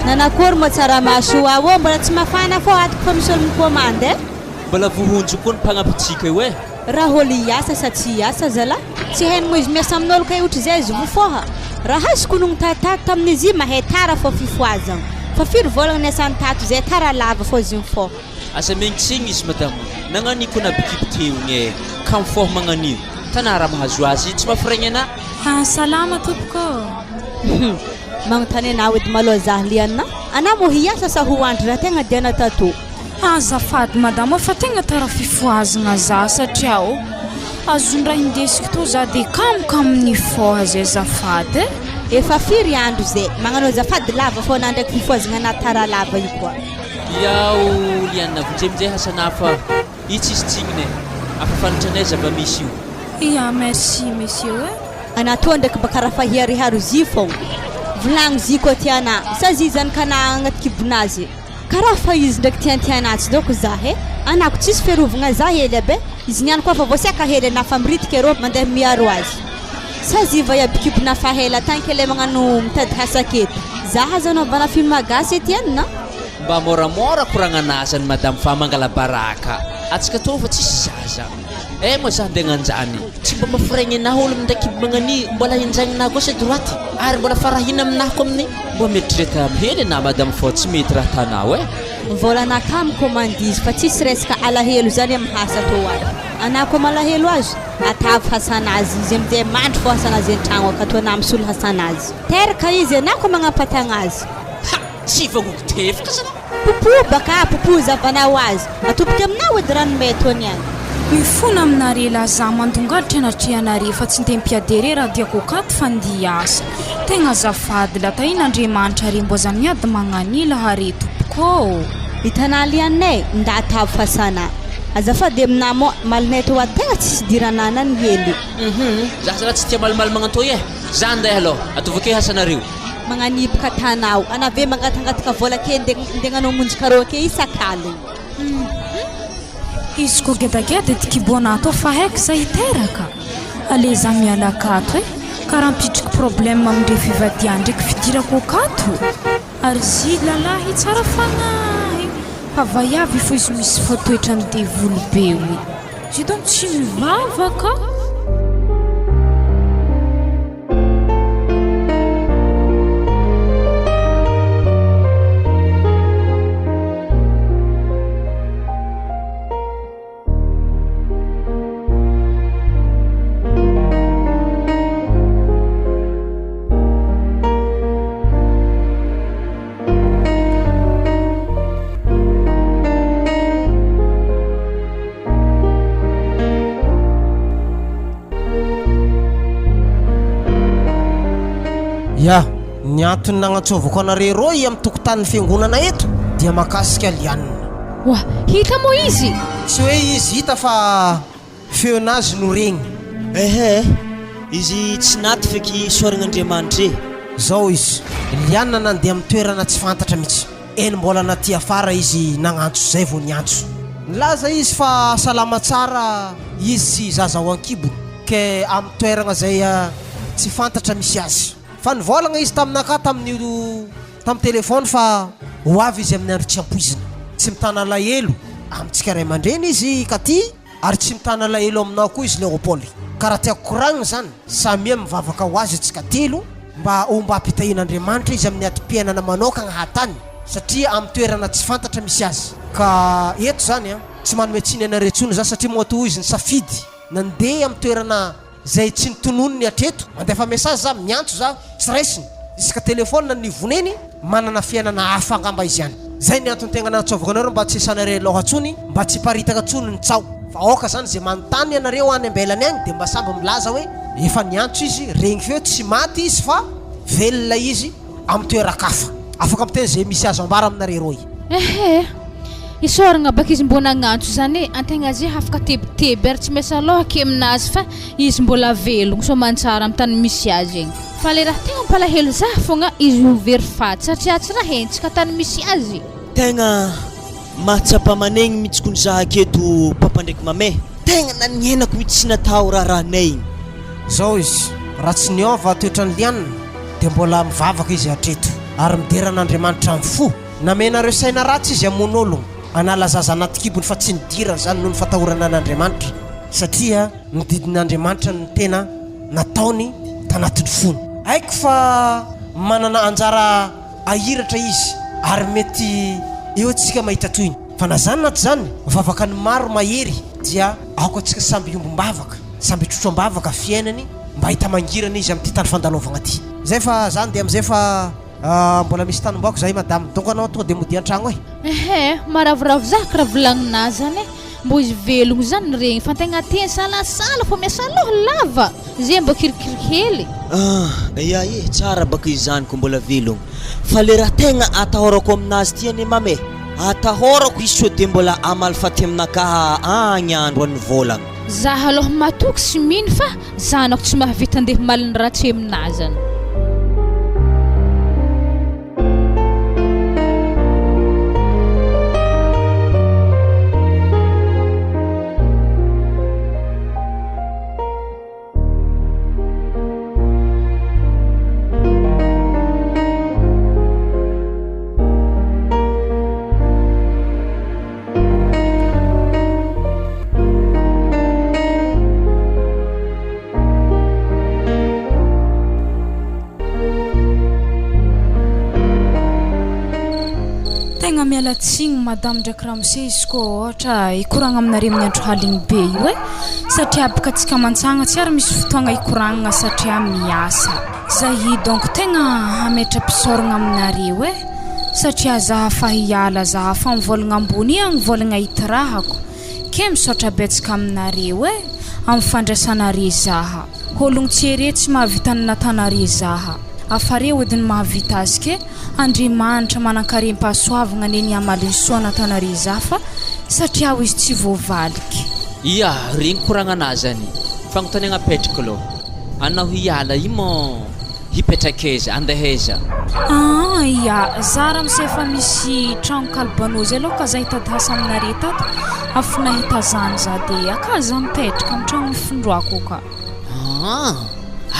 Nanakory moa tsaramaso ao mbola tsy mafana fô atoko fa misy olo mikômandy e. Mbola vohonjo koa ny mpagnampitsika io e. Raha olo hiasa sa tsy hiasa zalah? Tsy hainy moa izy miasa amin'olo kay ohatry izy vo fôha. Raha azoko nogno tatato tamin'izy io mahay tara fô fifohazagna. Fa firy vôlagna niasany tato zay tara lava fô izy mifôha. Aza megny izy madamo, nagnanio koa nabikibo teo igny e, ka mifôha magnanio, tana raha mahazo azy tsy mafiregny anah. Ah salama tompoko ô. Magnontany anao edy malôha zah liana, anah moa hiasa sa ho andry raha tegna diana tato? Azafady madama fa tegna tara fifohazagna za satria ô azon-draha indesiko tô za de kamokamo nifoha zay azafady e. Efa firy andro zay magnano azafady lava fô anah ndraiky fifohazagna anah tara lava io koa. Iao Liana vonjeo aminjay hasana fa io tsisy tsigniny e, afa fantatranay zava-misy io. Ya merci monsieur e. Anah toa ndraiky mba karaha fa hiharihary zy fôgna. Volagno zy koa tianah sa zy zanakanah agnaty kibonazy. Karaha fa izy ndraiky tiantiana atsy dôko zah e! Anako tsisy fiarovagna zah hely aby e! Izy niany koa fa voasiaka hely anah fa miritika arô mandeha miaro azy. Sa ziva iaby kibona fa hela tagny ke le magnano mitady hasaky eto. Zah aza anaovana film gasy ety an na. Mba moramora koragnana azany madame fa mangala baraka atsika tô fa tsisy zaza eh moa za ndeha agnanjany tsy mba mafiregny anah olo minday kibo magnani mbola henjagnina à gauche à droite ary mbola farahina aminah ko amin'ny mba mieritrereta hely anah madame fô tsy mety raha atanao eh. Vôlanakahy mikômandy izy fa tsisy resaka alahelo zany am hasa tô ato. Anah koa malahelo azy, atavo hasanazy izy amizay mandry fô hasanazy antragno akato anah misolo hasanazy. Teraka izy anah koa magnampatagna azy. Ha! Tsy vangoko tefaka zalahy. Popo baka popo zavanao azy. Atoboky aminao edy rano may toa niany. Mifona aminare lah za mandongalitra anatrehanare fa tsy nde mpiadere raha diako akato fa ndia hiasa. Tegna azafady lah tahin'Andriamanitra re mbo aza miady magnanila hare tompoko ô. Hitanà lianay ndaty avo fasana. Azafady aminà moa malinay toa tegna tsisy idiranà na ny hely. Hum za zalahy tsy tia malimaly magnantô eh! Za ndeha aloha, ataovy akeo hasanareo. Magnaniboka tanao ana ve mangatangataka vola ke nde ndegnanao hamonjy karaoke isak'aligny. Hum izy ko gedageda ety kibona ato fa haiko za hiteraka ale za miala akato e karaha mpitriky problème amindre fivadian ndreky fidirako akato ary zy lalahy tsara fagnahy fa vaiavy fo izy misy fo toetrany devoly be oe zy donc tsy mivavaka. Ya, ny antony nagnantsovako anareo roy amin'ny tokotanin'ny fiangonana eto dia makasika Liana. Oa, hita moa izy? Tsy hoe izy hita fa Feon'azy no regny. Ehe, izy tsy naty feky isaoragn'Andriamanitra e. Zao izy, Liana nandeha amin'ny toerana tsy fantatra mihitsy. Enim-bolana aty afara izy nagnantso zay vao niantso. Nilaza izy fa salama tsara izy sy zaza ao an-kibony, ke amin'ny toeragna zay tsy fantatra misy azy. Fa nivôlagna izy taminakahy tamin'io tamin'ny téléphone fa ho avy izy amin'ny andro tsy ampoizina. Tsy mitana alahelo amintsika ray aman-dreny izy Katy. Ary tsy mitana alahelo aminao koa izy Léopold. Ka raha tiako koragnina izany, samia mivavaka ho azy antsika telo mba hombam-pitahian'Andriamanitra izy amin'ny adim-piainana manokagna hatany satria amin'ny toerana tsy fantatra misy azy. Ka eto izany an, tsy manome tsiny anareo intsony za satria moa toa izy nisafidy nandeha amin'ny toerana Zay tsy notononiny hatreto. Mandefa message za, miantso za, tsy raisiny. Isaka telephone ny voneny, manana fiainana hafa angamba izy any. Zay ny antony tegna nantsovako anareo mba tsy hisanareo loha tsony, mba tsy hiparitaka tsony ny tsaho. Fa aoka zany ze manontany anareo any ambelany agny de mba samby milaza hoe efa niantso izy, regny feo, tsy maty izy fa velona izy. Amin'ny toeran-kafa. Afaka miteny izay misy azo ambara aminareo roy. Ehe. Isaoragna baka izy mbô nagnantso zany e, antegna ze hafaka tebiteby ary tsy miasa lôha ake aminazy fa izy mbôla velogno soamantsara am tany misy azy egny. Fa le raha tegna mampalahelo zah fogna izy ho very faty satria tsy raha hentsika tany misy azy. Tegna mahatsapa manegny mitsy kony za aketo papa ndraiky mame, tegna nanienako mitsy tsy natao raharahanay igny. Zao izy, raha tsy niova toetran'i Liana dia mbola mivavaka izy hatreto ary midera an'Andriamanitra amin'ny fo. Namenareo saina ratsy izy hamono ologno, hanala zaza anaty kibony fa tsy nidirany izany noho ny fatahorana an'Andriamanitra satria ny didin'Andriamanitra no tena nataony tanatin'ny fony. Haiko fa manana anjara ahiratra izy ary mety eo tsika mahita tohiny. Fa na zany na tsy zany, vavaka ny maro mahery dia aoka antsika samby hiombom-bavaka, samby hitrotro am-bavaka fiainany mba hahita mangirana izy amin'ity tany fandalaovagna ty. Zay fa za ndeha amizay fa mbola misy tany ombako zahay madame, donc anao tonga de modia an-tragno e. Ehe, maravoravo za kiraha volagninà zany e, mbô izy velogno zany regny fa antegna aty nisalasala fô miasa lôha lava, zay mbô kirikiriky hely. Ah, ya e, tsara baka izany ko mbola velogno, fa le raha tegna atahorako aminazy ty anie mamy e, atahorako izy sao de mbola hamaly faty aminakaha agny andro any vôlagna. Za aloha matoky sy mino fa zanako tsy mahavita andeha himaliny ratsy aminà zany. Tegna miala tsigny madame ndraiky ramose izy koa ôhatra hikoragna aminare amin'ny andro haligny be io e, satria baka antsika aman-tsagna tsy ary misy fotoagna hikoragnana satria miasa. Zahy donc tegna hametra-pisaoragna aminareo e, satria za fa hiala za fa mivôlagna ambony agny vôlagna hitirahako, ke misaotra betsaka aminareo e, amin'ny fandraisanare zaha. Ologno tsy ere tsy mahavita ny natanare zaha. Afare ody ny mahavita azy ke Andriamanitra manankarem-pahasoavagna anie ny hamaly ny soa natanare zaha fa satria aho izy tsy voavaliky. Ia, regny koragnanà zany. Fagnontaniagna apetrako aloha, anao hiala io mô hipetraka aiza, andeha aiza? Aa ia, za ramose efa misy tragno kalbano zay aloha ka za hitady asa aminare tato, afa nahita zany za de aka za mipetraka amy tragno nifindroako aka. Aa!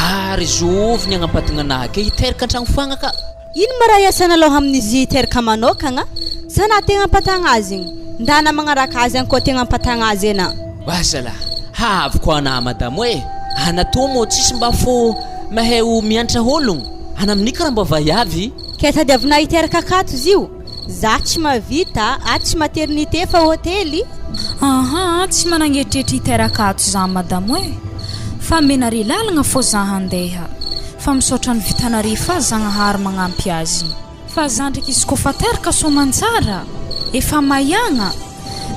Ary zovy ny agnampatigna anah ke hiteraka antragno foagna ka? Ino ma raha iasana aloha amin'izy hiteraka manokagna? Sa na tegna ampatagna azy igny? Ndana magnaraka azy agny koa tegna ampatagna azy ena. Wa zalahy, hahaviko anah madamo e! Ana tô mô tsisy mba fô mahay ho miantra ôlogno, ana amin'io karaha mba vaiavy. Ke tadiavinah hiteraka akato izy io? Za tsy mavita, ato tsy maternité fa hotely. Aha, tsy managneritreritra hiteraka ato za madamo e! Fa amenare lalagna fô za handeha. Fa misaotra ny vitanare fa Zagnahary magnampy azy. Fa za ndraiky izy kofa teraka soamantsara, efa maiagna,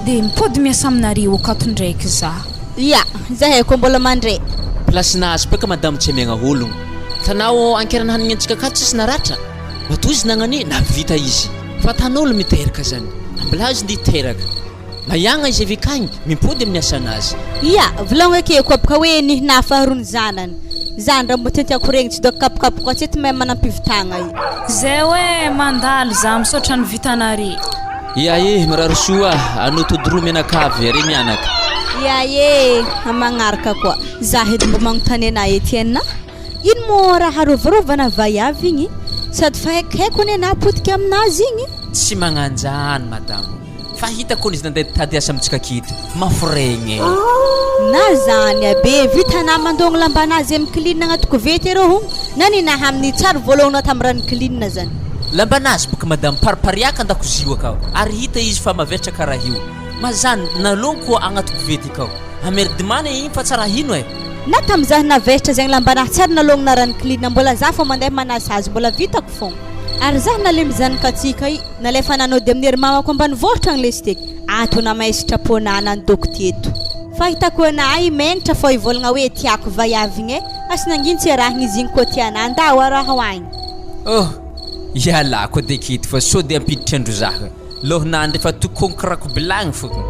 de mipody miasa aminareo akato ndraiky za. Ya, zahay koa mbola mandre. Place nahazo beka madamo tsy amiagna ologno. Tanao ankerana hanigny antsika akato tsisy naratra. Matoa izy nagnani nahavita izy. Fa tan'olo miteraka zany. Ambilao izy ndeha hiteraka. Maiagna izy avy akagny, mimpody amin'ny asanazy. Ia, volagno ekeko aby ka hoe nihina faharoa ny zanany. Zany raha mbo tiatiako regny tsy doka kapokapoka tsy eto mahay manampivitagna i. Zay hoe mandalo za misaotra ny vitanare. Ia e, mirary soa anao tody roa mianakavy are mianaka. Ia e, magnaraka koa. Za edy mbo magnontany anah Etienne a. Ino moa raha arovarovana vaiavy igny? Sady fa haikohaiko anie anah potika aminazy igny. Tsy magnanjany madamo. Fa hitako izy nandeha nitady asa amintsika aketo. Maforegny e. Na zany abe, vitanah mandogno lambanazy amy klin agnaty kovety arô hogno, na ninaha amin'ny tsary voalôgnonah tamy rano klin zany. Lambanazy boka madamo paripariaka andakozio akao ary hita izy fa mavesatra karaha io. Ma zany nalôniko agnaty kovety akao. Amerdimana igny fa tsara hino e. Na tamy zah navesatra zegny lambanah tsary nalôgnona rano klin mbola zah fô mandeha manasa azy mbola vitako fogna. Ary zah nalemy zanakatsika i. Nalefa nanody amin'ny ery mamako ambanivohitra agny lesy teky. Ato namaisitra pona nandoko teto. Fa hitako anah i megnitra fô hivolagna hoe tiako vaiavy igny e. Asy nangino tsy arahigny izy igny koa tianah ndao araho agny. Oh! Ialako edy aketo fa sao de ampiditra andro zah. Lohnandro efa tokonkirako bilagny fokiny.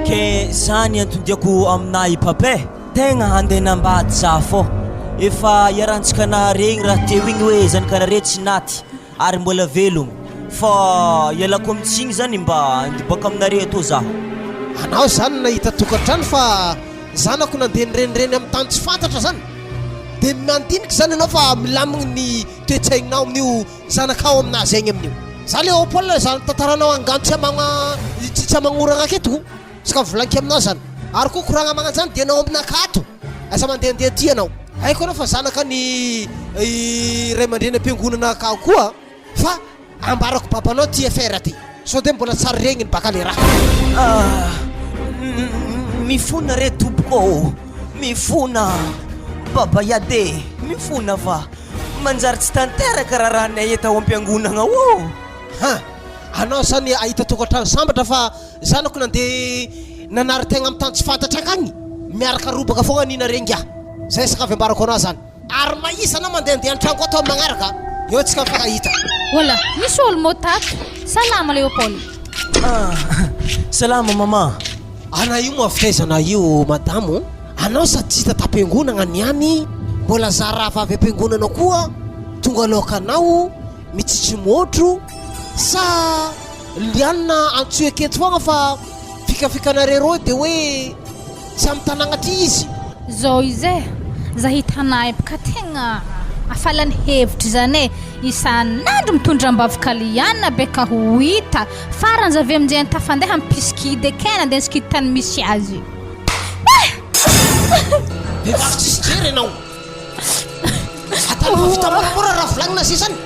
Ke zany anton-diako aminà i Papa e! Tegna handeha nambady za fô efa iarahantsika naharegny raha teo igny hoe zanakanare tsy naty ary mbola velogno fa ialako amintsigny zany mba andiboaka aminare atô zaho. Anao zany nahita tokantrano fa zanako nandeha nirenireny amin'ny tany tsy fantatra zany de mandinika zany ianao fa milamigny ny toe-tsaignao amin'io zanakao aminazy egny amin'io. Za Léopold zany tantaranao angano tsy amagna tsy amagnoragna aketo. Tsy ka volaniko aminao zany. Ary koa koragna magnanjany dia anao aminakahy ato. Aza mandehandeha aty ianao. Haiko anao fa zanaka ny ray aman-dreny am-piangonana akao koa fa ambarako babanao ty affaire ty. Sao dia mbola tsary regniny baka le raha. Ah, mifona re tompoko ô, mifona Baba Yade, mifona fa manjary tsy tanteraka raharahanay eto ao am-piangonagna ô. Ha! Anao zany ahita tokantrano sambatra fa Zanako nandeha nanary tegna am tany tsy fantatra akagny miaraka robaka fogna nina re ngiah zay sakafo ambarako anah zany ary mahisa anah mandehandeha antragno ato am magnaraka eo tsika mifankahita. Hola, misy olo mô tato. Salama Léopold. Ah, salama maman. Anah io moa avy taiza anah io madamo? Anao sady tsy hita tampiangonagna niany, mbola zah rahavavy ampiangonana koa. Tonga aloakanao mitsitsy môtro sa Liana antsoy aketo foagna fa fikafikanareo reo de hoe tsy am tanagna aty izy. Zao izy e, za hitanay bka tegna afalany hevitry zany e, isan'andro mitondra ambavaka Liana be ka ho hita, farany za avy aminjay tafandeha am-pisikidy eke nandeha nisikidy tany misy azy. Vehivavy tsisy jery ianao. Atany fa vita moramora raha volagnina zay zany.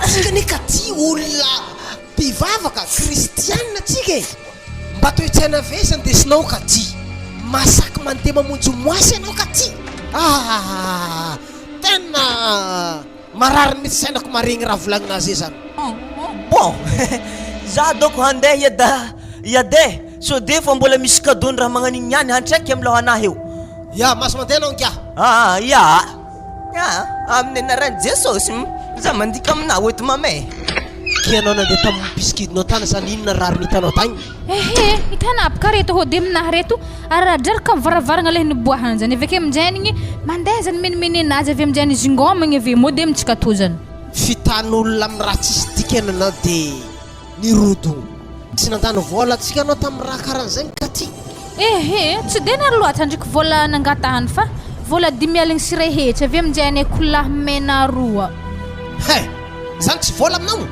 Atsika anie ka tia olona mpivavaka kristianina tsika e. Mba toe-tsaina avy aiza ndesinao ka ty. Masaky mandeha mamonjy moasy ianao ka ty. Ah, tena marary mihitsy sainako maregny raha volagnina zay zany. Bon, za dôko handeha hiada hiade sao de fa mbola misy cadeau ny raha magnan'igny niany hantraiky amy lohanahy eo. Ya, maso mandeha anao ngiah. Ah, ya. Ya, amin'ny anaran'i Jesosy, za mandika aminao eto mama e. Ke anao nandeha tamin'ny bisikidinao tany zany inona rariny hitanao tagny? Ehe, hitanà aby ka reto hody aminahy reto, araradraraka amin'ny varavaragna le niboahany zany, avy ake aminjay igny mandeha zany menimenena azy avy aminjay izy ngômagny avy eo mody amintsika tô zany. Fitan'olona amin'ny raha tsisy dikany anao de nirodogno. Tsy nandany vola antsika anao tamin'ny raha karan'izay ka ty. Ehe, tsy de nary loatra ndriky vola nangatahany fa vola 125 avy aminjay any kolahy mena roa. He! Zany tsy vola aminao?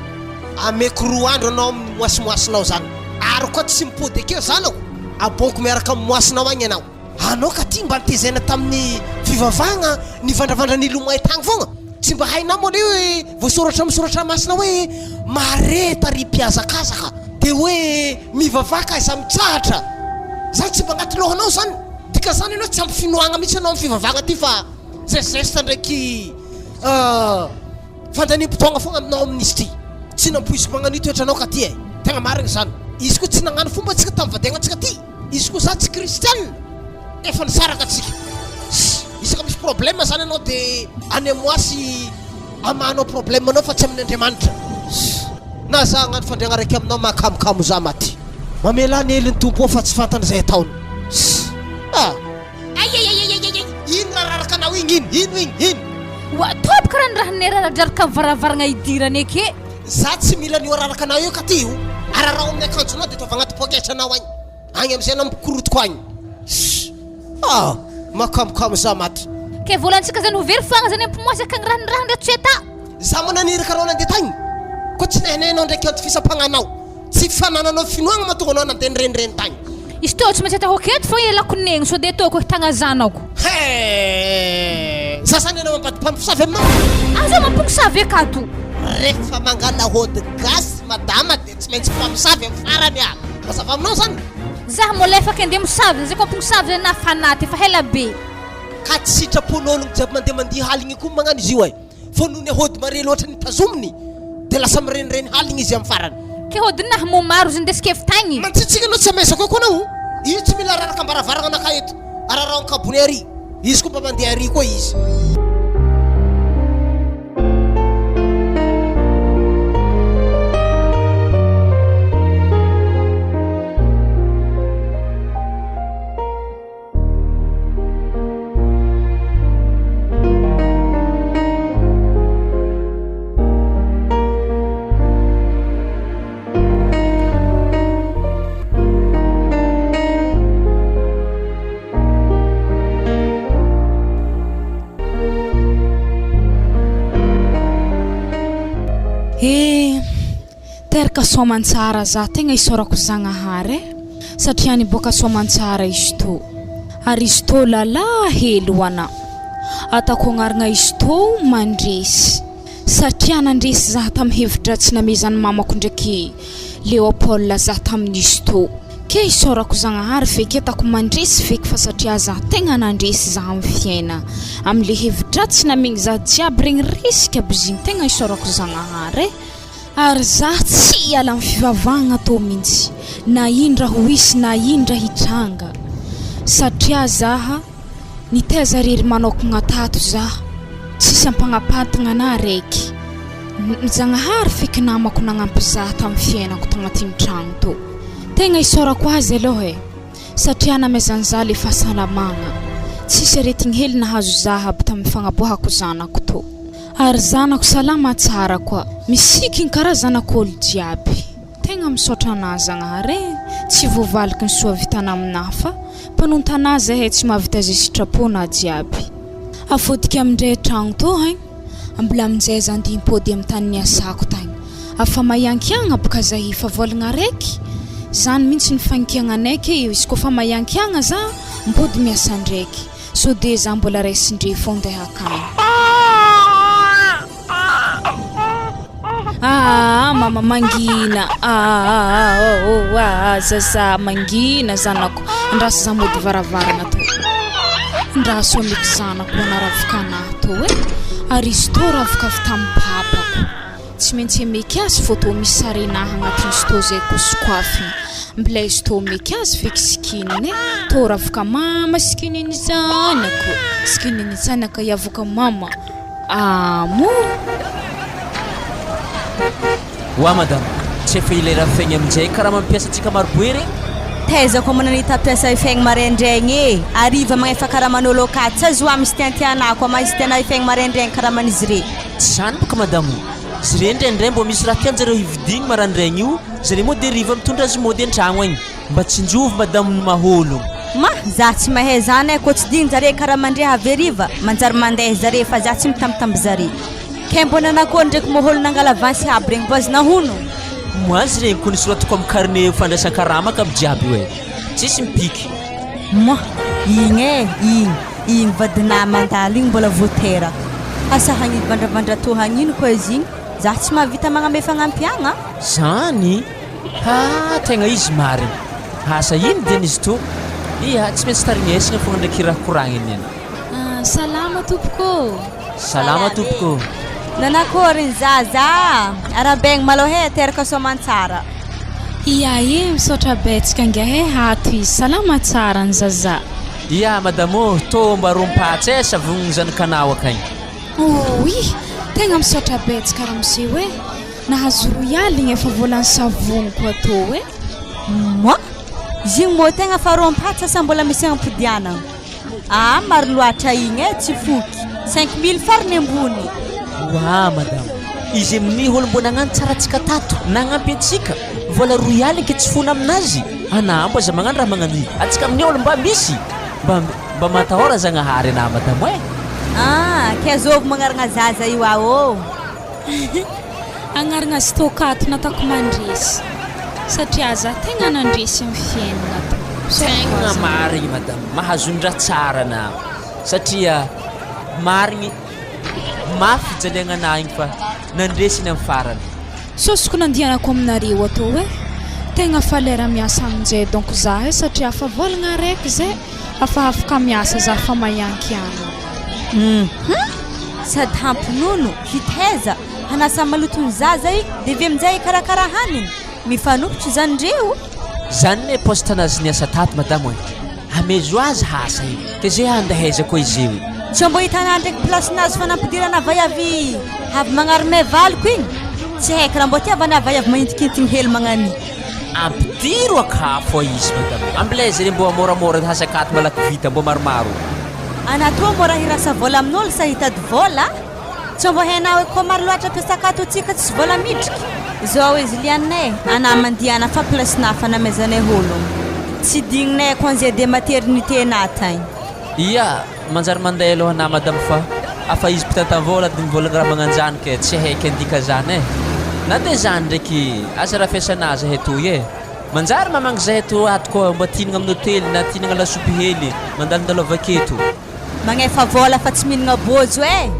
Ameko roa andro anao amin'ny moasimoasinao zany. Ary koa tsy mipody akeo zanako, abonko miaraka amin'ny moasinao agny ianao. Anao ka ty mba nitezaina tamin'ny fivavahagna nivandravandra nilomay tagny foagna. Tsy mba hainao moa le hoe voasoratra amin'ny soratra masina hoe mareta ry mpihazakazaka de hoe mivavaka aiza mitsahatra. Zany tsy mba agnaty lohanao zany. Dikan'izany ianao tsy ampy finoagna mihitsy ianao amin'ny fivavahagna ty fa zay geste ndraiky fandaniam-potoagna foagna aminao amin'izy ty. Tsy nampoiziko magnano io toetranao ka ty e. Tegna marigny zany. Izy koa tsy nagnano fomba antsika tamin'ny vadiagnantsika ty. Izy koa za tsy kristianina efa nisaraka tsika. Isaka misy problème zany anao de any amoa sy amahanao problème anao fa tsy amin'ny Andriamanitra. Na za hagnano fandriagna raiky aminao mahakamokamo za maty. Mamelà ny helon'ny Tompo ao fa tsy fantany izay ataony. Ah! Aiaiaiaiaiai! Ino raha raraka anao igny ino? Ino igny? Ino? Oa, toby karaha ny raha niraradraraka ny varavaragna idirany eke. Za tsy mila an'io araraka anao io ka ty io. Araraho amin'ny akanjonao de ataovy agnaty poketranao agny. Agny amizay anao mikorotoko agny. Shh! Ah! Makamokamo za maty. Ke volantsika zany ho very foagna zany ampimoasa ka ny raha ny raha ndre tsy ata. Za moa naniraka anao nandeha tagny. Koa tsy nahinay ndraiky anty fisampagnanao. Tsy fanananao finoagna mahatonga anao nandeha nirenireny tagny. Izy tô tsy maintsy atao aketo fô ialako negny sao de ataoko tagna zanako. He! Za zany ianao mampady mpamosavy aminao? Aza mampomosavy akato. Rehefa mangala hody gasy madama de tsy maintsy mpamosavy amin'ny farany ah! Mazava aminao zany? Za mbola efa kende mosavy zay ko mpomosavy zay nafana ty efa ela be. Ka tsy sitrapon'ologno jiaby mandeha mandihy haligny koa magnano izy io eh! Fa noho ny hody mare loatra nitazominy dia lasa mirenireny haligny izy amin'ny farany. Ke hodinah mo maro izy ndesy kevy tagny. Mantsitsika anao tsy amezako ako anao. Io tsy mila araraka ambaravaragna anakahy eto. Araraho ankabony ary. Izy koa mba mandeha ary koa izy. Eh, teraka soamantsara za tegna isaorako Zagnahary eh, satria niboaka soamantsara izy tô, ary izy tô lala hely ho anah, ataoko agnaragna izy tô mandresy, satria nandresy za tamy hevi-dratsy namezan'ny mamako ndraiky Léopold za tamin'izy tô, ke isaorako Zagnahary feky atako mandresy feky fa satria za tegna nandresy za amy fiaigna, amy le hevi-dratsy namegny za jiaby regny resika aby izy igny tegna isaorako Zagnahary eh. Ary za tsy hiala amy fivavahagna tô mintsy na ino raha ho hisy na ino raha hitranga satria zaha nitaiza rery manokagna tato zaho tsisy ampagnapantagna anah raiky Zagnahary feky namako nagnampy zah tamy fiainako tagnatin'ny tragno tô tegna isaorako azy aloha e satria namezany zah le fahasalamagna. Tsisy aretigny hely nahazo zah aby tamin'ny fagnaboahako zanako tô. Ary zanako salama tsara koa. Misikigny karaha zanak'olo jiaby. Tegna misaotra anah Zagnahary e! Tsy voavaliky ny soa vitanah aminah fa mpanonta anah zahay tsy mahavita ze sitrapo nah jiaby. Afodika amindray tragno tô hein! Mbola aminjay za ndeha hipody amy tany niasako tagny. Afa mahiankiagna boka zahay fa vôlagna araiky? Zany mintsy ny fagnikiagnanay ke izy kôfa mahiankiagna za mipody miasa ndraiky. Sao de za mbola raisindre fô ndeha akagny. Aa mama mangina aa oh aa zaza mangina zanako andraso za mody varavarana tô andraso ameko zanako hanaravoka anah tô e ary izy tô ravoka avy tamin'ny papako tsy maintsy ameky azy fô tô misy sarinah agnatin'izy tô zay ko sokoafina mbola izy tô ameky azy feky sikininy e tô ravoka mama sikininy zanako sikininy zanaka iavoka mama Amo! Oa madama, tsy efa ilay raha fegny aminjay karaha mampiasa antsika maroboe regny? Taiza koa moa nahita mpiasa hifegny maraindraigny e! Hariva magnefa karaman'olo akaty, tsy azo misy tiantianà koa ma izy tianà hifegny maraindraigny karaman'izy re. Tsy zany boka madama o! Zare ndraindray mbô misy raha tianjareo hividigny marandraigny io, zare moa de hariva mitondra azy mody antragno agny. Mba tsinjovy madame ny maholo. Ma, za tsy mahay zany eh, koa tsy digny zare karaha mandre avy hariva, manjary mandeha zare fa za tsy mitambitamby zare. Kay mbô nanakôry ndraiky maholo nangala avansy aby regny mbô azonao hono? Moi azy regny ko nisoratako am carnet fandraisan-karama ka aby jiaby io eh. Tsisy mipiky. Moi, igny eh, igny, igny vadinah mandalo igny mbola vô teraka. Asa hagnidy vandravandra tô hagnino koa izy igny, za tsy mahavita magname fagnampiagna. Zany? Haa tegna izy marigny. Asa ino diany izy to? Iha tsy maintsy tarignesagna fogna ndraiky raha koragniny any. Ah, salama tompoko ô! Salama tompoko ô! Nanakôry ny zaza a! Arahabaigny malôha e, teraka soamantsara. Ia e, misaotra betsaka angaha e, ato izy, salama tsara ny zaza. Ia madame ô, tô mba rom-patsy e, savogno zanakanao akagny. Ouii, tegna misaotra betsaka ramose e! Nahazo roy aligna efa volan'ny savogno koa tô e. Moi? Igny mô tegna fa rompatsa sa mbola misy ampodianagna? Ah maro loatra igny e, tsy foky. 5000 farany ambony. Oa madama, izy amin'ny olo mbô nagnano tsara antsika tato, nagnampy antsika, vola roy aligny ke tsy fona aminazy, anà mbo aza magnano raha magnano io, antsika amin'ny olo mba misy, mba mba matahora Zagnahary anà madamo e. Ah, ke azôvy magnaragna zaza io ah ô. Agnarana stock ato nataoko mandresy satria za tegna nandresy am fiaignana to. Tegna marigny madame, mahazo ny raha tsara anà satria marigny mafy fijaliagna anà igny fa nandresy iny am farany. Sosoko nandianako aminareo ato e, tegna fa lera miasa aminjay donc za e satria afa volagna araiky zay afa afaka miasa za fa mahiankiagna. Hum sady hampinono, hitaiza, hanasa maloto ny zaza i de avy aminjay hikarakara haniny, mifanohitra zany ndreo. Zany ne poste nazy niasa tato madamo e! Amezo azy hasa io ke ze handeheza koa izy io. Tsy mbô hitanà ndraiky place nazy fa nampidirana vaiavy avy magnarime valiko igny, tsy haiko raha mbô tiavana vaiavy mahintikintigny hely magnan'io. Ampidiro akafo izy madame, ambilaiza re mbô moramora hasa akato malaky vita mbô maromaro. Anà toa mora hirasa vola amin'olo sa hitady vola? Tsy mbô hainà hoe koa maro loatra mpiasa akato atsika tsisy vola midriky? Zao izy lianina e, anà mandiana fa place-nà fa namezanay ologno. Tsy digninay congé de maternité nà tagny. Ia, manjary mandeha aloha anà madame fa afa izy mpitantam-vola de mivolagna raha magnanjany ke tsy haiky handika zany e. Na de zany ndraiky asa raha fiasanà zahay toy e. Manjary mamangy zahay to ato koa mba tihinagna amin'ny hotely na tihinagna lasopy hely mandalondalo avy aketo. Magnefa vola fa tsy mihinagna bôjo eh!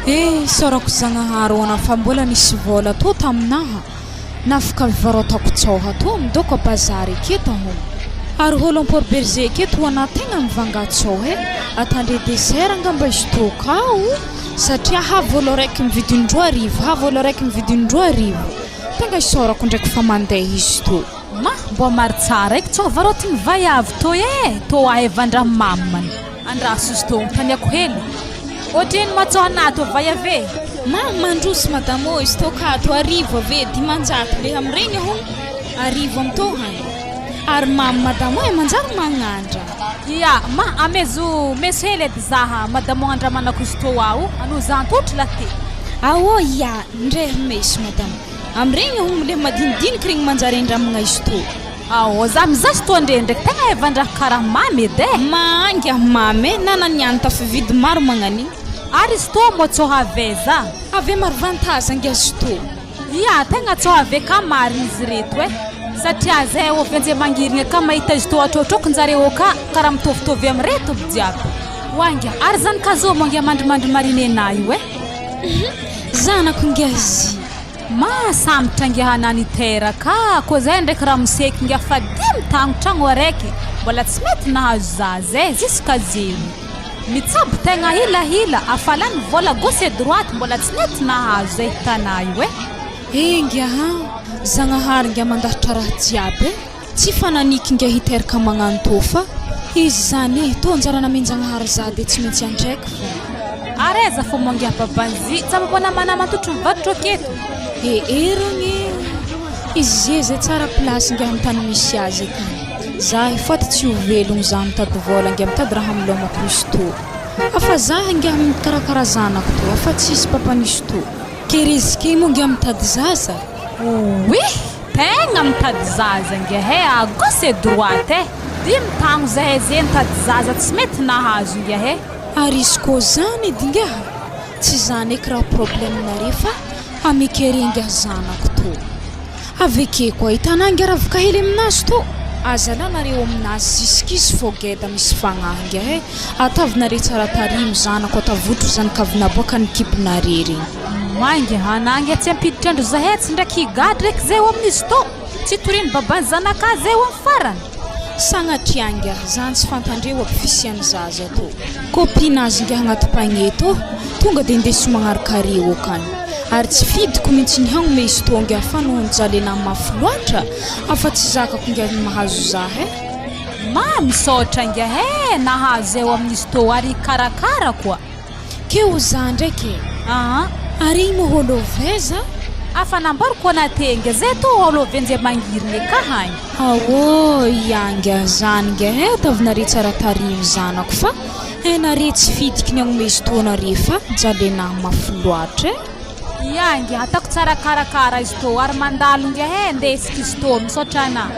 Eh, isaorako Zagnahary ho anah fa mbola nisy vôla tô taminaha. Nafaka mivarotako tsaoha tô midoko a bazary aketo aho. Ary holo am port berger aketo ho anah tegna mivanga tsaoha e. Atandre dessert angamba izy tô kao satria ha vôlo araiky mividy in-droarivo ha vôlo araiky mividy in-droarivo. Tegna isaorako ndraiky fa mandeha izy tô. Ma, mbô maro tsara eky tsô varotiny vaiavy tô e, tô ahevan-draha mamany. Andraso izy tô, taniako hely. Otrino ma tsô anah tô vaiavy e? Ma, mandroso madame ô, izy tô ka tô arivo ave, 500 le amregny ho arivo am tô hany. Ary mamy madame e, manjary magnandra. Ia, ma, amezo meso hely edy zaha madame ô andramanako izy tô ao, anozantotry la ty. Aô, ia, ndre meso madame. Amregny hono le madinidiniky regny manjary andramagna izy tô. Aô za mizaha izy tô andre ndraiky tegna evan-draha karaha mamy edy e. Mahangy aho mamy e, na naniany tafividy maro magnanigny. Ary izy tô moa tsô haveza? Ave maro vantaza ngia izy tô. Ia, tegna tsô ave ka marigny izy reto e. Satria zay ovenje mangirigna ka mahita izy tô atrôtrôkin-jareo ka karaha mitovitovy amy reto aby jiaby. Oa ngia, ary zany kazô moa ngia mandrimandry marine na io e. Zanako ngia izy. Mahasambotra ngia anah niteraka koa zay ndraiky ramoseky ngia fa dimy tagno tragno araiky mbola tsy mety nahazo zaza e jusqu'à zero mitsabo tegna hilahila afa lany vola gauche et droite mbola tsy nety nahazo zay hitanah io e. Eh ngia a! Zagnahary ngia mandahatra raha jiaby e! Tsy fananiky ngia hiteraka magnano tô fa izy zany e, tô anjara namenjagnahary za de tsy maintsy andraiky fô. Ary aiza fô moa ngia babanzy tsamba mbô namanama totro mivarotra aketo. E e rogny e! Izy ze zay tsara place ngia am tany misy azy akany. Za efaty tsy ho velogno za mitady vôla ngia mitady raha milômako izy tô. Afa za ngia mikarakara zanako tô afa tsisy papan'izy tô. Ke risque moa ngia mitady zaza? Oui! Tegna mitady zaza nge he à gauche et droite eh! Dimy tagno zahay ze nitady zaza tsy mety nahazo nge he! Ary izy koa zany edy ngiaha tsy zany eky raha problème nare fa amekere ngiaha zanako tô! Aveke koa hitanà ngiaha ravoka hely aminazy tô! Azala nareo aminazy jusqu'izy fô geda misy fagnahy ngiaha eh! Atavy nare tsara tarimo zanako atavotro zany kavina boaka ny kibonare regny. Mainga hanangy atsy ampiditra andro zahay tsy ndraiky higadra eky zay ho amin'izy tô! Tsy torian'i baban'i zanakà zay ho amin'ny farany. Sagnatria ingahy, zany tsy fantandreo aby fisian'ny zaza tô. Copine azy ingahy agnaty panier tô, tonga de ndeso magnaraka reo akany. Ary tsy fidiko mintsy ny hagnome izy tô ingahy fa noho ny jalenah mafy loatra, afa tsy zakako ingahy ny mahazo zah eh. Ma, misaotra ingahy eh, nahazo zay ho amin'izy tô ary hikarakara koa. Ke ho za ndraiky e! Aa! Ary igny moa hôlô veza? Afa nambarako anatenga zay tô hôlô venjy mangirigny ka hagny. Aô ianga zany nga eh ataovinare tsara tarimo zanako fa hainare tsy fidiky ny agnomezy tô nare fa jalenah mafy loatra eh. Ia ngia ataoko tsara karakara izy tô ary mandalo ngia eh ndesiko izy tô misaotra anah.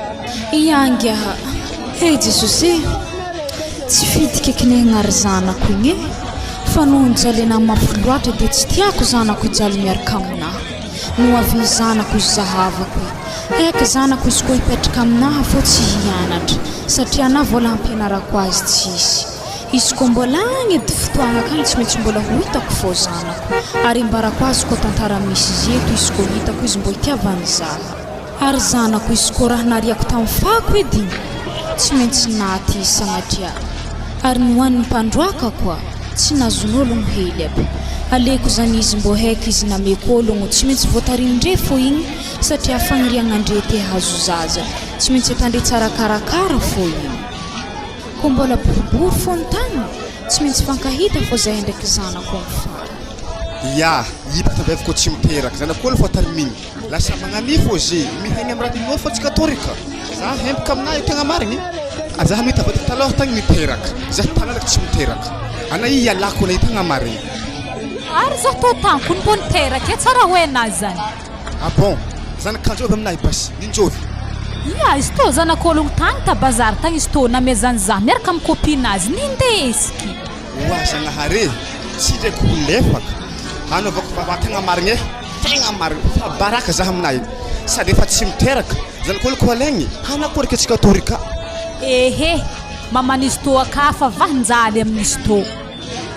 Ia ngia eh Jesosy eh tsy fidiky eky negnary zanako igny eh fa noho ny jalenah mafy loatra de tsy tiako zanako hijaly miaraka aminah no avy zanako izy zahavako eh eky zanako izy koa hipetraka aminaha fô tsy hianatra satria anah vola hampianarako azy tsisy Izy koa mbola agny edy fotoagna akagny tsy maintsy mbola ho hitako fô zanako ary ambarako azy koa tantara misy izy eto izy koa hitako izy mbô itiavany zaha ary zanako izy koa raha nariako tam fako edy igny tsy maintsy naty izy sagnatria ary nohaniny mpandroaka koa tsy nazon'ologno hely aby aleko zany izy mbô haiky izy nameko ologno tsy maintsy voatarimindre fô igny satria fagniriagnandre te hahazo zaza tsy maintsy atandre tsara karakara fô igny. Ko mbola boribory fô ny tany, tsy maintsy fankahita fô zahay ndraiky zanako am farany. Ya, hitako fa vehivavy ko tsy miteraka, zanak'olo fô tarimigny. Lasa magnania fô ze, mihaigny am raha nin'olo fô tsy katôlika. Za hempaka aminah io tegna marigny, ary za mita vadiko taloha tagny niteraka, za talalako tsy miteraka. Ana i ialako ana i tegna marigny. Ary zao tô tankony mbô niteraka e, tsara hoe na zany. Ah bon! Zanak'anjovy aminahy basy, ninjovy. Ia, izy tô zanak'ologno tagny ta bazary tagny izy tô namezany zah miaraka am copine azy nindesiky. Oa Zagnahary e! Tsy ndraiky ho lefaka hanaovako vava tegna marigny e! Tegna marigny fa baraka zah aminahy sady efa tsy miteraka zanak'olo ko alaigny hanakory ke tsika tory ka. Ehe, maman'izy tô akafa va njaly amin'izy tô.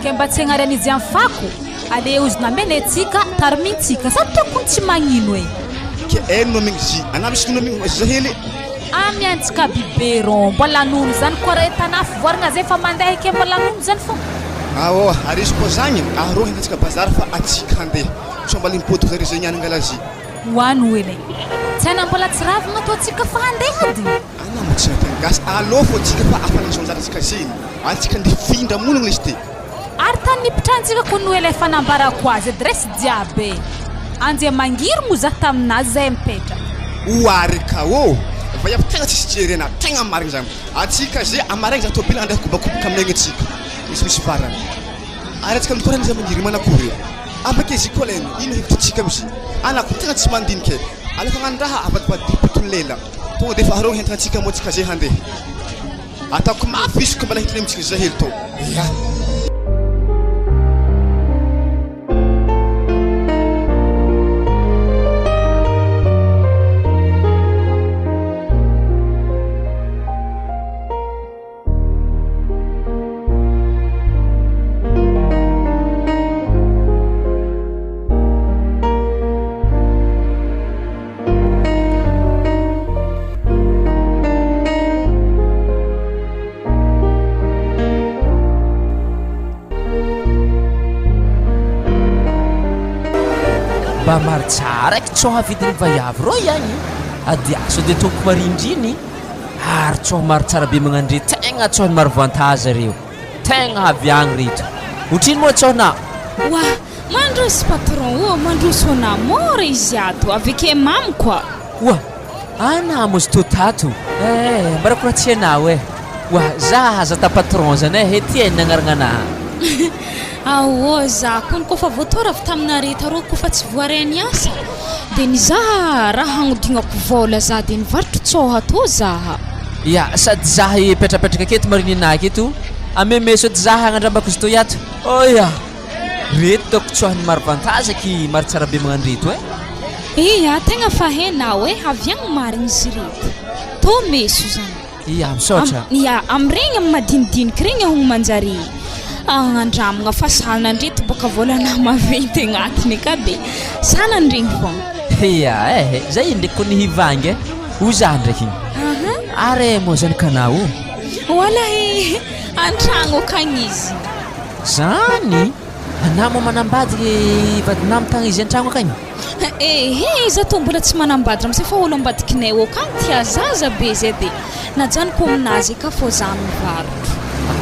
Ke mba tsy agnarian izy am fako, aleo izy namena etsika, tarimintsika, sa tokony tsy magnino e. Ke aino no amegny jus. Anà misy nono amegny zaza hely. Amiantsika biberon mbola nono zany koa raha entanà fivoaragna zay fa mandeha eke mbola nono zany fô. Aoa, ary izy koa zagny, aroa entantsika bazary fa atsika handeha. Sao mba limpodiko zare zegny any angala jus. Ho any hoy ilay. Tsena mbola tsy ravina toa tsika fa handeha ady. Ana mo tsy niteny gasy alou fô tsika fa afa nahazo anjara tsika zegny. Ary tsika ndeha hifindra monigny lesy ty. Ary tany nipitrantsika ko no ela efa nambarako azy adresse jiaby e! Anjia mangiry moa zah taminazy zay mipetraka. Oary ka ô! Vaiavy tegna tsisy jerena, tegna marigny zany. Atsika ze amaregny za tôbily andeha kobakoboka aminegny atsika. Misimisy varany. Ary atsika mikoragna za mangiry manakory. Avake izy koa leny, ino hevitritsika amzy? Anako tegna tsy mandiniky e! Alefa hagnano raha avadibadiky pitony lela. Tonga defa arogny entagna tsika moa tsika ze handeha. Ataoko mafy izy ko mbola hitony amintsika zay hely tô. Ya. Mba maro tsara eky tsôha vidin'ny vaiavy rô ihany adiaso de ataoko marindriny ary tsôha maro tsara be magnandre tegna tsôha ny maro vantaza reo tegna avy agny reto otrino moa tsôha na Oa! Mandroso patron ô, mandroso anah mora izy ato, aveke mamy koa. Oa! Anah moa izy tô tato eh, ambarako raha tsy hainao eh. Oa! Za aza ta patron zany eh, he ty hain'ny agnaragna anah. Aoa, za kony kôfa voatora avy taminare tarô kôfa tsy voaray niasa de nizaha raha hagnodignako vôla za de nivarotro tsôha tô zaha. Ya, sady za hipetrapetraka aketo mariny anah aketo, amemeso eto za hagnandramako izy tô iato. Oia! Reto taoko tsoahin'ny maro vantazy aky maro tsara be magnano reto eh. Ia, tegna fa hainao eh, avy agny marigny izy reto. Tô meso zany. Ia, misaotra. Am, ia, amregny amy madinidiniky regny ahogno manjary agnandramagna fa sahala ndreto bôka vôlana maventy agnatiny aka de sahala ndregny fogna. Ia eh, zay ndraiky kony hivangy eh, ho za ndraiky igny. Are moa zany kanao. Walahy, an-tragno akagny izy. Zany? Anah moa manambady vadinah mitagna izy antragno akagny? Ehe, za tô mbola tsy manambady ramose fa olo ambadikinay ao akagny tia zaza be zay de najanoko aminazy eka fô za mivarotro.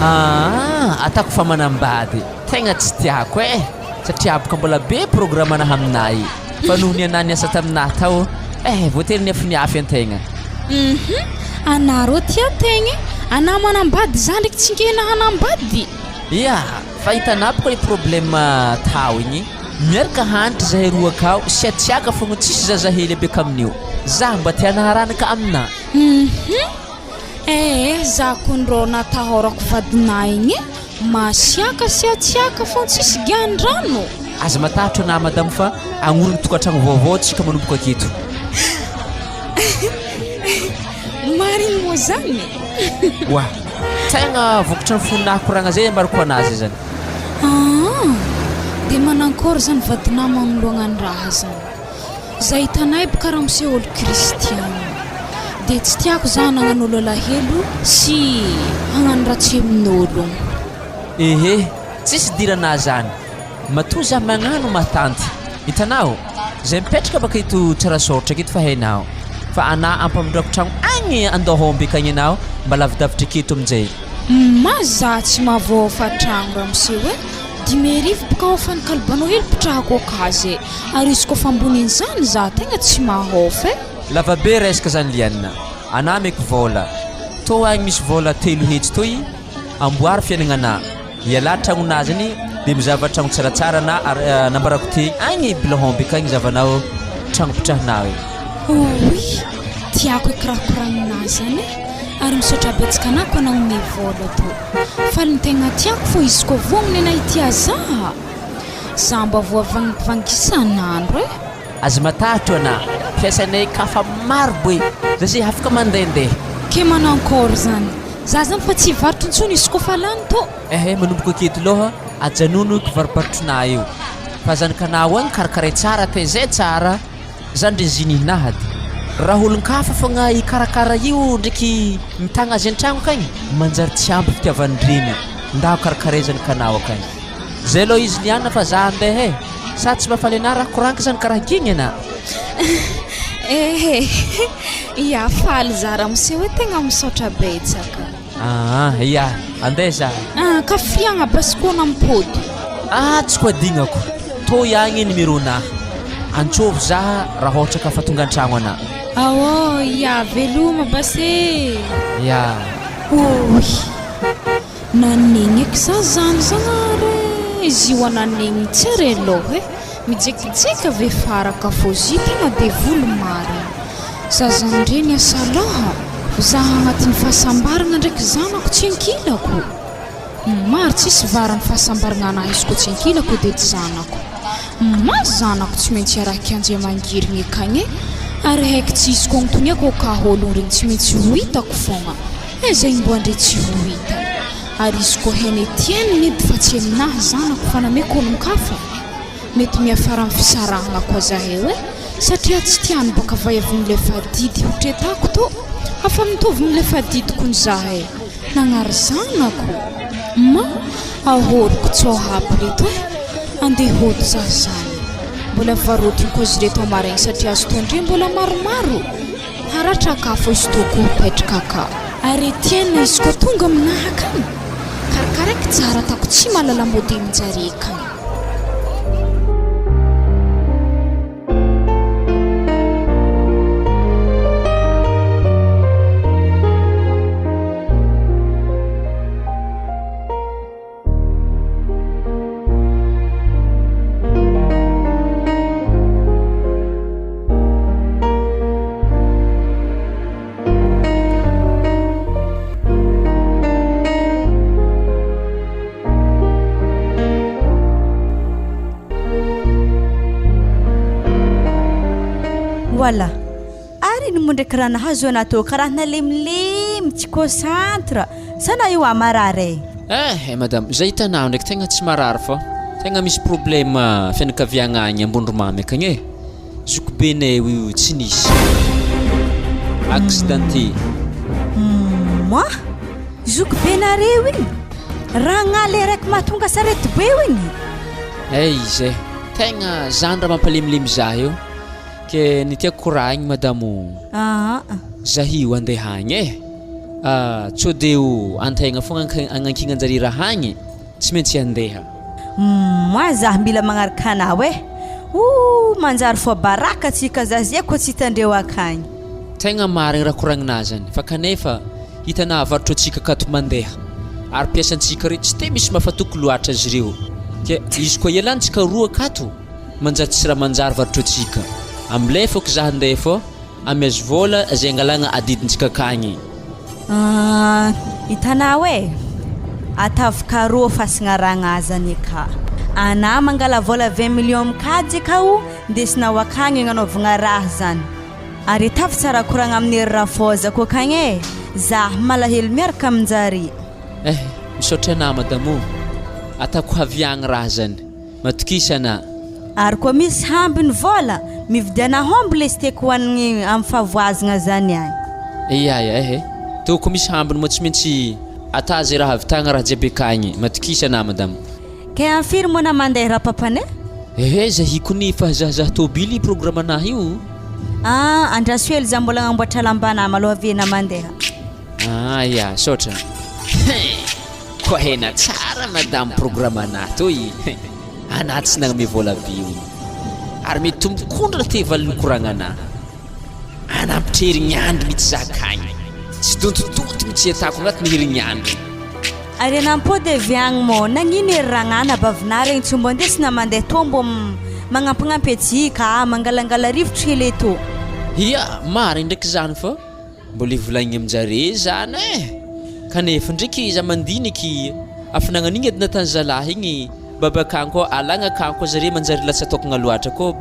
Aa, atako fa manambady, tegna tsy tiako eh, satria boka mbola be programme-nah aminah i, fa noho ny anah niasa taminah tao eh, voatery niafinihafy antegna. Hum, anah rô tia tegna eh, anah manambady za ndraiky tsy nkena hanambady. Ya, fa hitanà boka le problème tao igny, miaraka hanitra zahay roa akao siatsiaka fogna tsisy zaza hely aby aka amin'io, za mba te hanaharanaka aminà. Hum, eh za kony rô natahorako vadinà igny eh, masiaka siatsiaka fô tsisy giandrano. Aza matahotra anà madamo fa agnorina tokantragno vaovao tsika manomboka aketo. Marigny moa zany? Oa, tegna vokatry ny fonà koragna zay ambarako anazy zany. Aa, de manankôry zany vadinà magnoloagna ny raha zany? Za hitanay boka ramose olo kristiana, de tsy tiako za hanagnan'olo alahelo sy hagnano ratsy amin'olo. Ehe, tsisy idiranà zany. Matoa za magnano matanty. Hitanao, zay mipetraka baka eto Tsarasaotra aketo fa hainao fa anah ampamindrako tragno agny Andohomby akagny anao mba lavidavitra aketo aminjay. Ma za tsy mahavoahofa tragno ramose oe, 5000 boka hofan'ny kalibanao hely pitrahako akazy e, ary izy kofa ambonin'izany za tegna tsy mahahofa e. Lavabe resaka zany Liana, anah ameko vôla, tô agny misy vôla 300 toy, amboary fiaignana anah. Ialahy tragnonà zany de mizava tragno tsaratsara na ary nambarako te agny Bilahombe akagny zavanao tragno pitrahanao e. Ouii, tiako e kirakoragnonà zany e, ary misaotra betsaka anà koa nagnome vôla tô. Faly ny tegna tiako fô izy koa vognona enà hitia zà a! Za mba voavangivangy isan'andro e. Aza matahotra anà, mpiasanay kafa maro be, za zay afaka mandehandeha. Ke manankôry zany? Za zany fa tsy hivarotra intsony izy koa fa lany tô. Ehe manomboka aketo loha ajanony io kivarobarotronà io fa zanakanà ao agny karakaray tsara tezay tsara. Zany ndre zininahady. Raha olon-kafa fogna hikarakara io ndreky mitagna azy an-tragno akagny, manjary tsy ampy fitiavan-dreny. Ndao karakaraizany kanao akagny. Zay aloha izy nianina fa za andeha e! Sa tsy mahafaly anah raha koranky zany karaha gigny anah? Ehe, ya faly za ramose hoe tegna misaotra betsaka. Aa ya, andeha za. Ah, ka fiagna basy koa nampody. Ah, tsy ko adignako. Toy agny numéro-nah. Antsôvy za raha ôhatra ka fa tonga an-tragno anah. Aô, ya veloma basy e! Ya. Oy! Nanegny eky za zany Zagnahary e! Izy io ananegny tsy ary aloha e! Mijekijeky ave faraka fô zy tegna devoly marigny. Zazandreny asa loha, za agnatin'ny fahasambaragna ndraiky zanako tsy ankilako. Maro tsisy vara ny fahasambaragna anahy izy koa tsy ankilako edy edy zanako. Ma zanako tsy maintsy arahiko Andriamangirigny ekagny e! Ary haiky tsy hisy kognontoniako ka ôlogno regny tsy maintsy ho hitako fogna. Aiza igny mbo andre tsy ho hita. Ary izy koa haine Etienne edy fa tsy aminahy zanako fa nameko olon-kafa. Mety miafara amin'ny fisarahagna koa zahay eo e! Satria tsy tiany baka vaiavon'ilay fadidy ho tretako tô! Afa mitovy amin'ilay fadidiko ny zahay nagnary zanako! Ma! Ahoriko tsao aby reto e! Andeha hody za zany! Mbola varotiny koa izy reto amaraigny satria azo tondre mbola maromaro! Haratra akafo izy toa koa mipetraka ka. Ary Etienne izy koa tonga aminahy akany! Karakaraiko tsara ataoko tsy mahalala modelinjare akany. Voilà. Ary ino moa ndraiky raha nahazo anah tô karaha nalemilemy tsy concentre sa na io ah marary e? Eh madame, zay hitanao ndraiky tegna tsy marary fa tegna misy problème fianakaviagna agny Ambondromamy akagny e. Zokibenay io tsy nisy. Accidenté. Moi? Zokibenareo igny? Ragnah le raiky mahatonga sarety be io igny? Eh izy eh, tegna zany raha mampalemilemy zah io. Ke ny tiako koragny madamo Aa. Zah io andeha agny eh. Ah, tsô de ho antegna fogna agnankignanjare raha agny. Tsy maintsy handeha. Moi zah mila magnaraka anao eh! Ooh manjary fô baraka tsika zah zay kô tsy hitandreo akagny. Tegna marigny raha koragninà zany fa kanefa hitanà avarotro antsika akato mandeha ary mpiasantsika reo tsy de misy mahafatoky loatra azy reo ke izy koa ialantsika roa akato manjary tsy raha manjary varotro antsika amle fôko zah andeha fô Amezo vola zay angalagna adidintsika akagny. Ahh hitanao e! Atavy carreau fasigna ragna zany ka. Anah mangala vola 20 millions mikajy kao ndesinao akagny agnanaovagna raha zany. Ary atavy tsara koragna amin'ny ry rafozako akagny e! Zah malahelo miaraka aminjare. Eh! Misaotra anah madame o! Atako haviagny raha zany. Matokisa ana. Ary koa misy hambiny vola, mividiana homby lesy tiako hoanigny am fahavoazagna zany agny. Eia eh eh. Tô ko misy hambiny moa tsy maintsy ata ze raha ahavitagna raha jiaby akagny. Matokisa ana madama. Ke am firy moa na mandeha rapapane? Ehe zahiko ny fahazahazaha tôbily programme-nahy io. Ah, andraso hely za mbola agnamboatra lambana maloha avy na mandeha. Ah ya, saotra. Hein! Koa hena tsara madame programme anah toy anah tsy nagnome vola be io ary mety tombokondra te valiny koragna anah anampitra herignandro mitsy za akagny tsy dontodonto mitsy atako agnatiny herignandro. Ary anampody avy agny mô nagnino ery ragnana bavinah regny tsy mbô andesina mandeha tô mbô magnampignampy atsika ah mangalangala rivotro hely etô. Ia, marigny ndraiky zany fa. Mbola ivolagniny aminjare zany eh! Kanefa ndreky za mandiniky afa nagnan'igny edy natany zalahy igny baba akagny koa alagna akagny koa zare manjary lasa tokagna loatra koa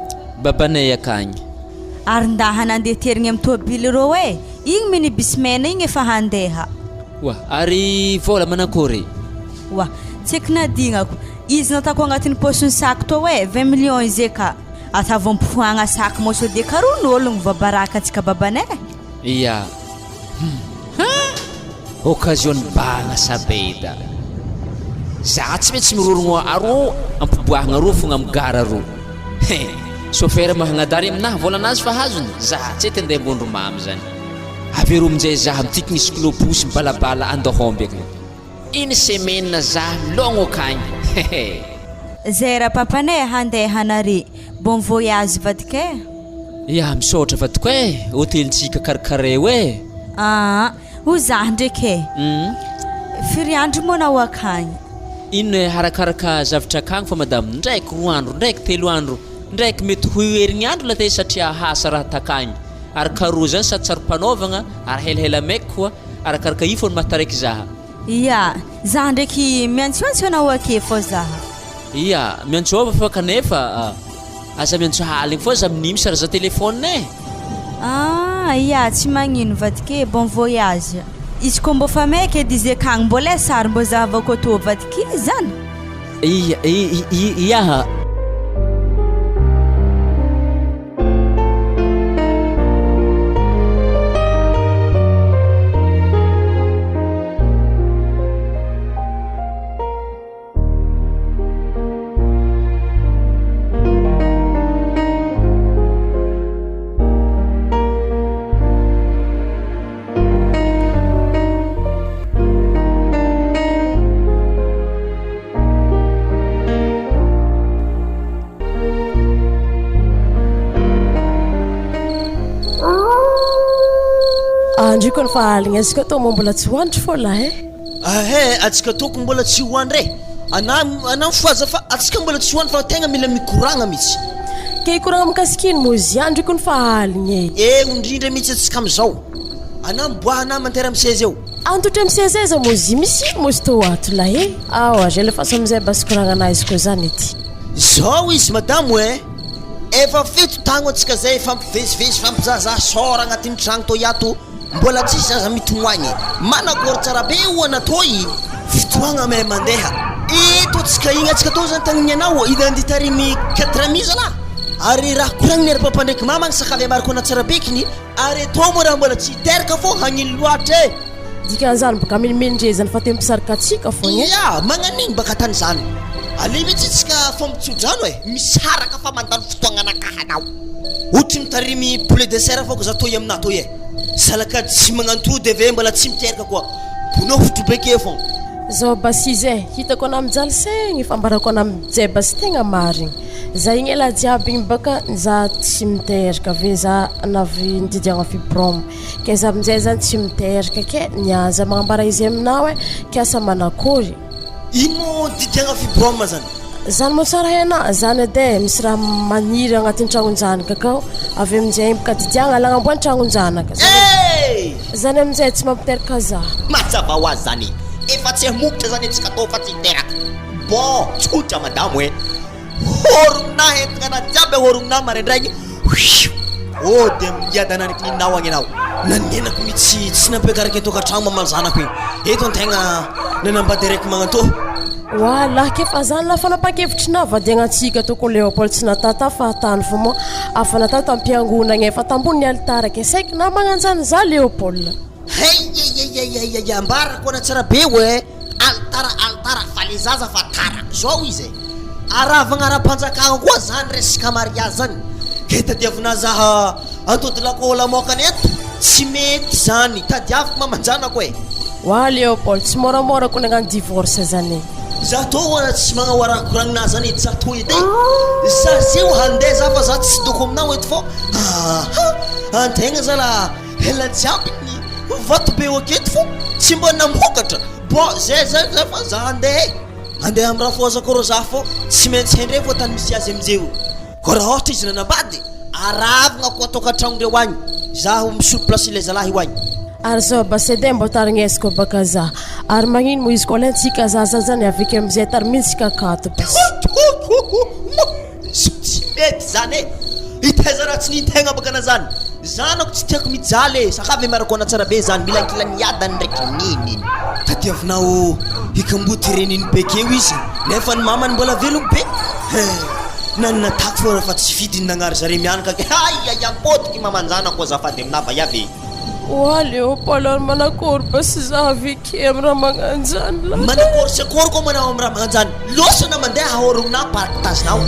babanay akagny. Ary ndaha nandeha terigny amy tôbily rô e! Igny minibus mena igny efa handeha. Oa, ary vôla manakôry? Oa, tsy eky nadignako. Izy nataoko agnatin'ny pôsin'ny sac tô e, 20 millions izy e ka. Ataovy ampofoagna saky moa sao dia karohin'ologno voabaraka antsika babanay. Ia. Hum. Occasion bahagna sabeda. Za tsy maintsy mirorogno arô ampiboahagna arô fogna am gara arô. He. Chauffeur mahagnadary aminahy vôlanazy fa azony, za tsy ety andeha Ambondromamy zany. Avy arô aminjay za mitikigny cyclo-pousse mibalabala Andohomby akagny. Une semaine za milôgno akagny. Hehe. Zay rapapanay handeha hanare. Bon voyage vadiko eh. Ya misaotra vadiko eh, hotelintsika karakaraio eh. Aa, ho zah ndreky eh. Firy andro moa nao akagny? Ino eh, arakaraka zavtra akagny fa madame, ndraiky roa andro, ndraiky telo andro, ndraiky mety ho herignandro la tey satria asa raha takagny, ary karoa zany sady saro-panaovagna ary helahela maiky koa, arakaraka io fô ny mahataraiky zaha. Ia, za ndraiky miantsoantso anao ake fô zaha. Ia, miantsôva fa kanefa aza miantso aligny fô za amin'igny mi-charge téléphone e. Ah, ia tsy magnino vadiko e, bon voyage. Izy koa mbô fa maiky edy izy akagny mbô le sary mbô zahavako atô vadiko izy zany. Ia, ia. Andriko ny fa aligna izy koa tô moa mbola tsy hoandry fô lahy eh. Ahe, atsika toko mbola tsy hoandry e. Ana ana mifohaza fa atsika mbola tsy hoandry fa tegna mila mikoragna mitsy. Ke hikoragna mikasika ino moa izy andriko ny fa aligna e. Eo indrindra mitsy atsika amizao. Ana miboaha ana mantera am seza eo. Antotra am seza aiza moa izy misy ino moa izy tô ato lahy e. Ao ary alefaso amizay basy koragnana izy koa zany ety. Zao izy madamo e! Efa fito tagno atsika zay fampivezivezy fampizahazaha sort agnatin'ny tragno tô iato. Mbola tsisy zaza mitomoagny. Manakory tsara be oana toy. Fotoagna mahay mandeha. Eto atsika igny atsika tô zany tagnigny anao identitarimy quatre mi zalah. Ary raha koragniny ry papa ndraiky mama ny sakavy ambarako ana tsara be kny. Ary etô moa raha mbola tsy hiteraka fô hagnino loatra e. Dikan'izany baka miniminindre zany fa te mpisarika atsika fogna e. Ya, magnan'igny baka tany zany. Aleo mitsy tsika fô mitsodrano e. Misaraka fa mandany fotoagnanakahy anao. Ohatry mitarimy poulet de serre foko za toy aminah toy e. Salakady tsy magnantody ave mbola tsy miteraka koa. Bonofotro be ke fon. Zao basy izy eh, hitako anah mijaly segny fambarako anah mijay basy tegna marigny. Za igny elah jiaby igny baka za tsy miteraka ave za navy nididiagna fibrome ke za amizay zany tsy miteraka ke niaza magnambara izy aminao eh, ke asa manakory. Ino moa didiagna fibrome zany? Zany moa tsara hainà, zany edy e, misy raha maniry agnatin'ny tragnon-janaka akao, avy amin'izay emboka didiagna alagna amboa ny tragnon-janaka, Hey! zany amin'izay tsy mampiteraka za. Mazava ho azy zany e! Efa tsy hamokotra zany antsika tô fa tsy hiteraka. Bon, tsotra madamo e! Horognonà entigna anà jiaby ahorognonà maraindraigny, huiiu! Oh dia miadana any kininao agny anao. Nanenako mitsy tsy nampiakariko an-tokantragno mamaly zanako igny. Eto antegna nanambady araiky magnantô. Walah kefa zany lah fanapankevitrinah vadiagna antsika toko Léopold tsy natata fahatany fô moa afa natao tampiangonagna efa tambony alitara ke saiky namagna anzany za Léopold. Heieieieieiei ambarako ana tsara be oe alitara alitara fa le zaza fa tara zao izy e aravagna ara-panjakagna koa zany resaka mariazy zany ke tadiavina zaha antody lakôho lamôkany eto tsy mety zany tadiaviko mamanjanako e. Wa Léopold tsy môramôra ko nagnano divorce zany e. Za tô oa tsy magnaoa raha koragnina zany edy za tô edy e za zeo handeha za fa za tsy doko aminao eto fô aha antegna zala ela jiaby ny vato be aketo fô tsy mba namokatra bon zay zay zay fa za handeha e handeha amy rafozako rô za fô tsy maintsy haindreo fô tany misy azy amizeo. Koa raha ôhatra izy nanambady, aravogna koa tokantragnondreo agny, zaho misolo place ilay zalahy io agny. Ary zao basede mbô tarignesiko baka za ary magnino mo izy ko alaintsika zaza zany aveke amizay tarimintsika akato basy. Tsy mety zany e! Hitaiza raha tsy nitegna baka na zany. Zanako tsy tiako mijaly e! Sakavy miaraka ana tsara be zany, mila ankilany miadany ndraiky neny iny. Tadiavinao hikamboty reniny be keo izy nefa ny mamany mbola velogno be. He. Na ny natako fô fa tsy fidiny nagnary zare mianaka ke hay ay ampôtiky mamanjanako azafady aminà vaiavy e. Oa Léopold ary manakory ba sy za avy ake am raha magnanjany la. Manakory sy akory koa manao am raha magnanjany lôsana mandeha ahôrognà partagenao.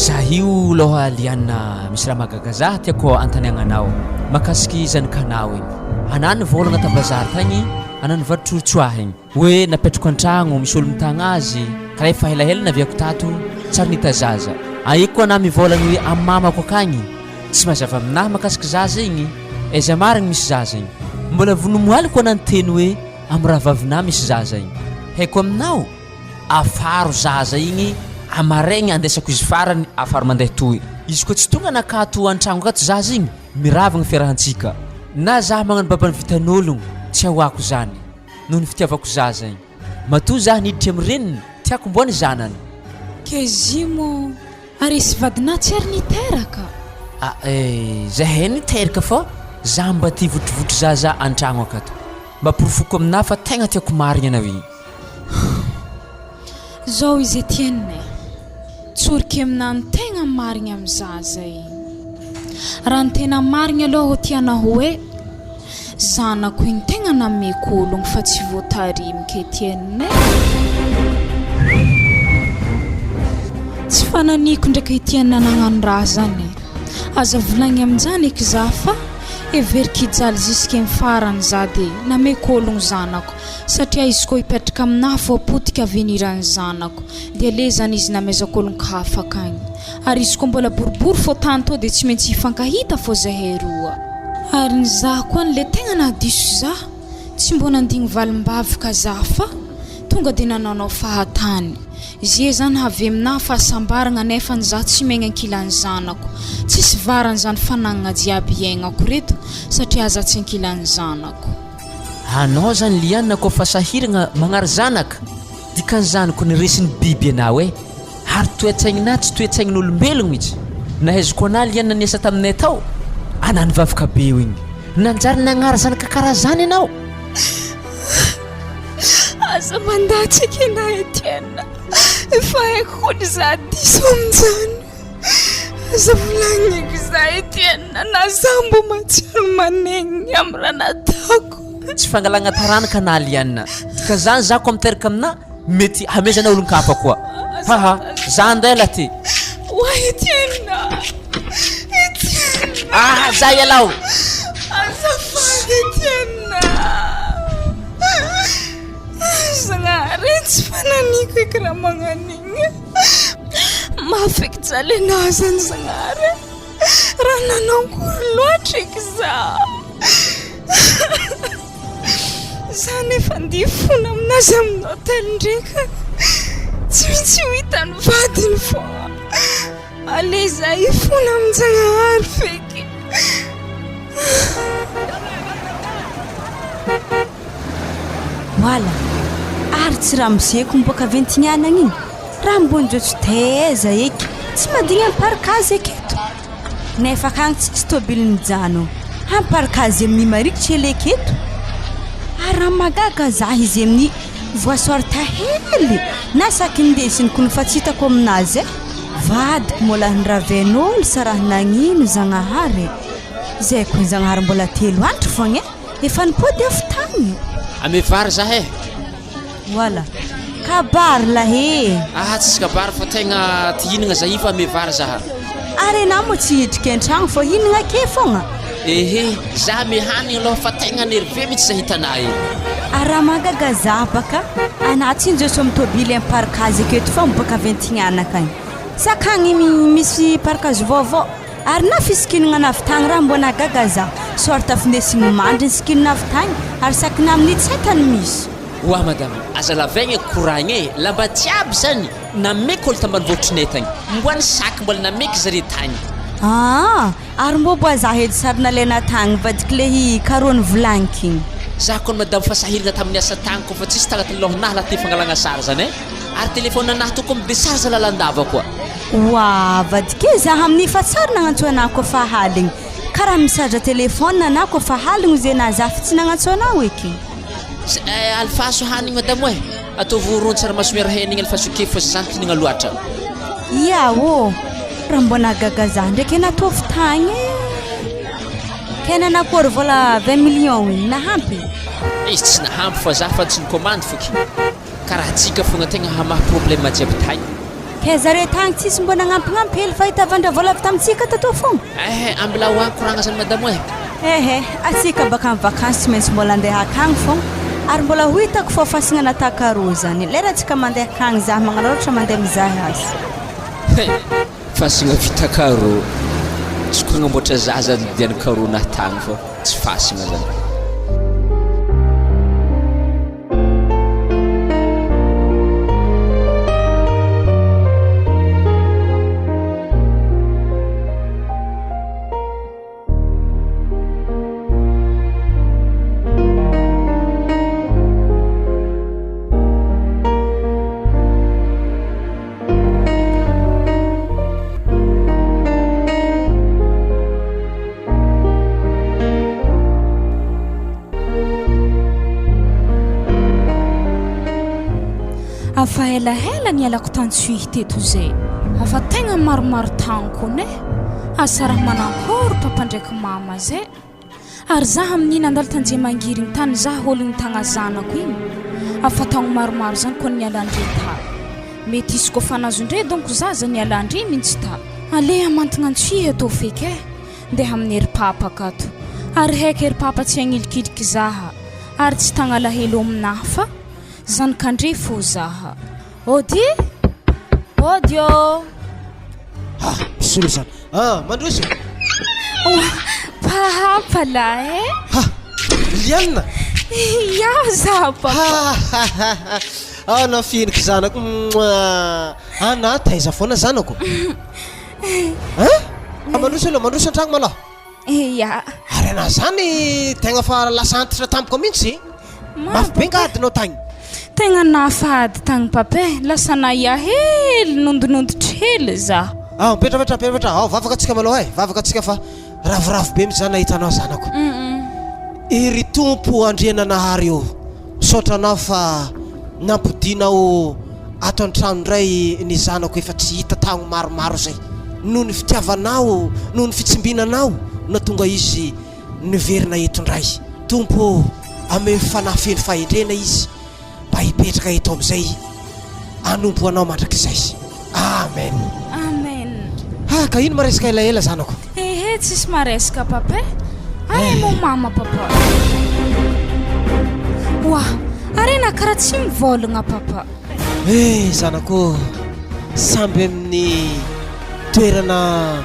Za io loha Liana misy raha mahagaga za tiako antaniagna anao makasiky zanakanao igny. Anah nivôlagna ta bazary tagny anah nivarotro ahy igny hoe napetrako antragno misy olo mitagna azy karaha efa helahela naviako tato tsary nita zaza. Ahiko koa anah mivôlagna hoe amy mamako akagny tsy mazava aminah makasiky zaza igny aiza marigny misy zaza igny. Mbola vonomoaly koa anah niteny hoe amy rahavavinah misy zaza igny. Haiko aminao afaro zaza igny amaregny andesako izy farany afaro mandeha toy. Izy koa tsy tonga nakato antragno akato zaza igny Mirava ny fiarahantsika. Na zah magnano baban'ny vitan'ologno tsy ahoako zany noho ny fitiavako zaza igny. Matoa zah niditry am reniny tiako mbô ny zanany. Kezimo, ary izy vadinà tsy ary niteraka? Ah eh, zahay niteraka fa zah mba tia votrivotry zaza antragno akato. Mba porofoko aminà fa tegna tiako marigny anao igny. Zao izy Etienne e! Tsoriko aminà ny tegna marigny amy zaza igny. Raha ny tena marigny aloha ho tianao hoe zanako igny tegna nameko ologno fa tsy voatarimiko Etienne e! Tsy fananiko ndraiky Etienne nagnano raha zany e! Aza volagny aminjany eky za fa heveriko hijaly jusque amy farany za de nameko ologno zanako. Satria izy koa hipetraka aminah vao potika avenir an'ny zanako dia le zany izy namezako olon-kafa akagny ary izy koa mbola boribory fô tany tô dia tsy maintsy hifankahita fô zahay roa. Ary ny zah koa any le tegna nahadiso zah tsy mbô nandigny valimbavy ka zah fa tonga dia nanaonao fahatany ze zany havy aminah fahasambaragna nefany zah tsy miaigna ankilan'ny zanako tsisy varany zany fanagnagna jiaby iaignako reto satria zah tsy ankilan'ny zanako. Anao zany Liana koa fa sahiragna magnary zanaka, dikan'izany ko niresin'ny biby anao e, ary toetsaigninà tsy toetsaignin'olombelogno mitsy, nahaiziko anà Liana niasa taminay tao, anà nivavaka be eo igny, nanjary nagnary zanaka karaha zany anao. Aza mandatsaka enà Etienne, efa haiko koa ny za diso amin'izany. Aza volagniko za Etienne na za mbo mahatsiaro manegny amin'ny raha nataoko. Tsy fangalagna taranaka na alien. Dikan'izany za ko miteraka aminà mety hamezana olon-kafa koa. Haha, za andeha lah ty. Oa Etienne a! Etienne! Ah, za ialao! Azafady Etienne a! Zagnahary tsy fananiko eky raha magnan'igny. Mafy eky jaly anah zany Zagnahary a! Raha nanao akory loatra eky za. Za nefa andeha hifona aminazy amin'ny hôtel ndraika. Tsy maintsy ho hitan'ny vadiny foagna. Allez za hifona amin-Jagnahary feky. Voila! Ary tsy ramoseko miboaka avy Antignana agny igny, raha mbô nijotso taiza eky, tsy madigny am parkage eky eto. Nefa akagny tsisy tôbily mijanogno, am parkage amin'ny marikitry hely eky eto. Ary raha mahagaga zah izy amin'ny voasorta hely na saky indesiny kony fa tsy hitako aminazy e. Vadiko mbola niraven'olo sa raha nagnino Zagnahary e. Zay kony Zagnahary mbola telo andro fogna e. Efa nipody avy tagny. Ame vary zah eh. Voilà. Kabary lahy e. Ah tsisy kabary fa tegna ty hihinagna zah io fa ame vary zah. Ary enah moa tsy hidriky antragno fa hihinagna ake fogna. Ehe, zah ame hanigny aloha fa tegna nerveux mitsy zah hitanah e. Ary raha mahagaga zah baka, anah tsy njoso amy tôbily amy parkage aketo fa miboaka avy antignana akagny. Sa akagny misy parkage vaovao? Ary na fisikinagna avy tagny raha mbô nahagaga za, sorte findesigny mandry ny sikinina avy tagny ary sakina amin'ny tsy hay tany misy. Oa madama, aza lavaigna koragna e, lamba jiaby zany nameko olo tambanivohitrinay tagny, mboa ny sac mbola nameko zare tagny. Aa, ary mbô boa za edy sary nalaina tagny vadiko le i carreau nivolagniko igny. Za kony madame fa sahiragna tamin'ny asa tagny ko fa tsisy tagnatin'ny lôhanahy laha ty fangalagna sary zany e, ary téléphone anahy to ko midecharge lalandava koa. Oa vadiko e, za amin'io fa tsary nagnantso anah koa fa aligny. Karaha misarge téléphone anah koa fa aligny ozy anah za fa tsy nagnantso anao eky. Eh, alifaso hanigny madamo eh. Ataovy ron-tsaramaso miaro hena igny alifaso kely fa za mihinagna loatra. Ia ô, raha mbô nahagaga za ndraiky anah ataovy tagny eh. Kay nanakôry vola 20 millions igny, nahampy? Izy tsy nahampy fa za fa tsy nikomandy foky. Karaha antsika fogna tegna hamaha problème jiaby tagny. Kay zare tagny tsisy mbô nagnampignampy hely fa hitavandra vola avy tamintsika tatoa fogna. Ehe, ambilao agny koragna zany madamo eh. Ehe, atsika baka am vakansy tsy maintsy mbola andeha akagny fogna, ary mbola ho hitako fô fasagna natakarô zany, lera atsika mandeha akagny zah magnararaotra mandeha mizaha azy. He, fasagna vita carreau, tsy ko hagnamboatra zaza ny dian'ny carreau nahy tagny fô tsy fasagna zany. Afa elaela nialako tantsohihy teto izay. Afa tegna maromaro tankony e. Asa raha manankory papa ndraiky mama zay. Ary za amin'iny nandalo tanjemangirigny tany za ôlogno tagna zanako igny. Afa taogno maromaro zany koa nialan-dre ta. Mety hisy koa fanazon-dre donko zaza nialan-dre mintsy ta. Aleha mantagna antsohihy atao feky e. Ndeha amin'ny ery papa akato. Ary heky ery papa tsy hagnilikiliky zaha. Ary tsy tagn'alahelo aminahy fa zanak'andre fô zaha. Ody! Ody ô! Ah, misy olo zany. Ah, mandroso. Oa, papa lahy e! Ha! Liana! Ia za papa. Ah, nafihiniko zanako. Mouah. Ana, taiza foana zanako? Hein? Mandroso aloha, mandroso an-tragno malôha. Ia. Ary anà zany tegna fa lasa antitra tampoka mihitsy. Mafy be nga adinao tagny? Tegna nafa ady tagny papa e, lasa nahia hely, nondonondotry hely za. Ao, mipetrapetra, mipetrapetra. Ao, vavaka antsika malôha e, vavaka antsika fa ravoravo be mihitsy za nahita anao zanako. Ry Tompo Andriananahary ô, misaotra Anao fa nampodianao ato an-trano indray ny zanako efa tsy hita taogno maromaro izay. Noho ny fitiavanao, noho ny fitsimbinanao no nahatonga izy niverina eto indray. Tompo ô, ameo fanahy feno fahendrena izy mba hipetraka eto amin'izay hanompo Anao mandrakizay. Amen. Amen. Ha, ka ino maresaka elaela zanako? Ehe, tsisy maresaka papa e. Are mo mama papa. Oa, are na karaha tsy mivolagna papa. Eh, zanako, samby amin'ny toerana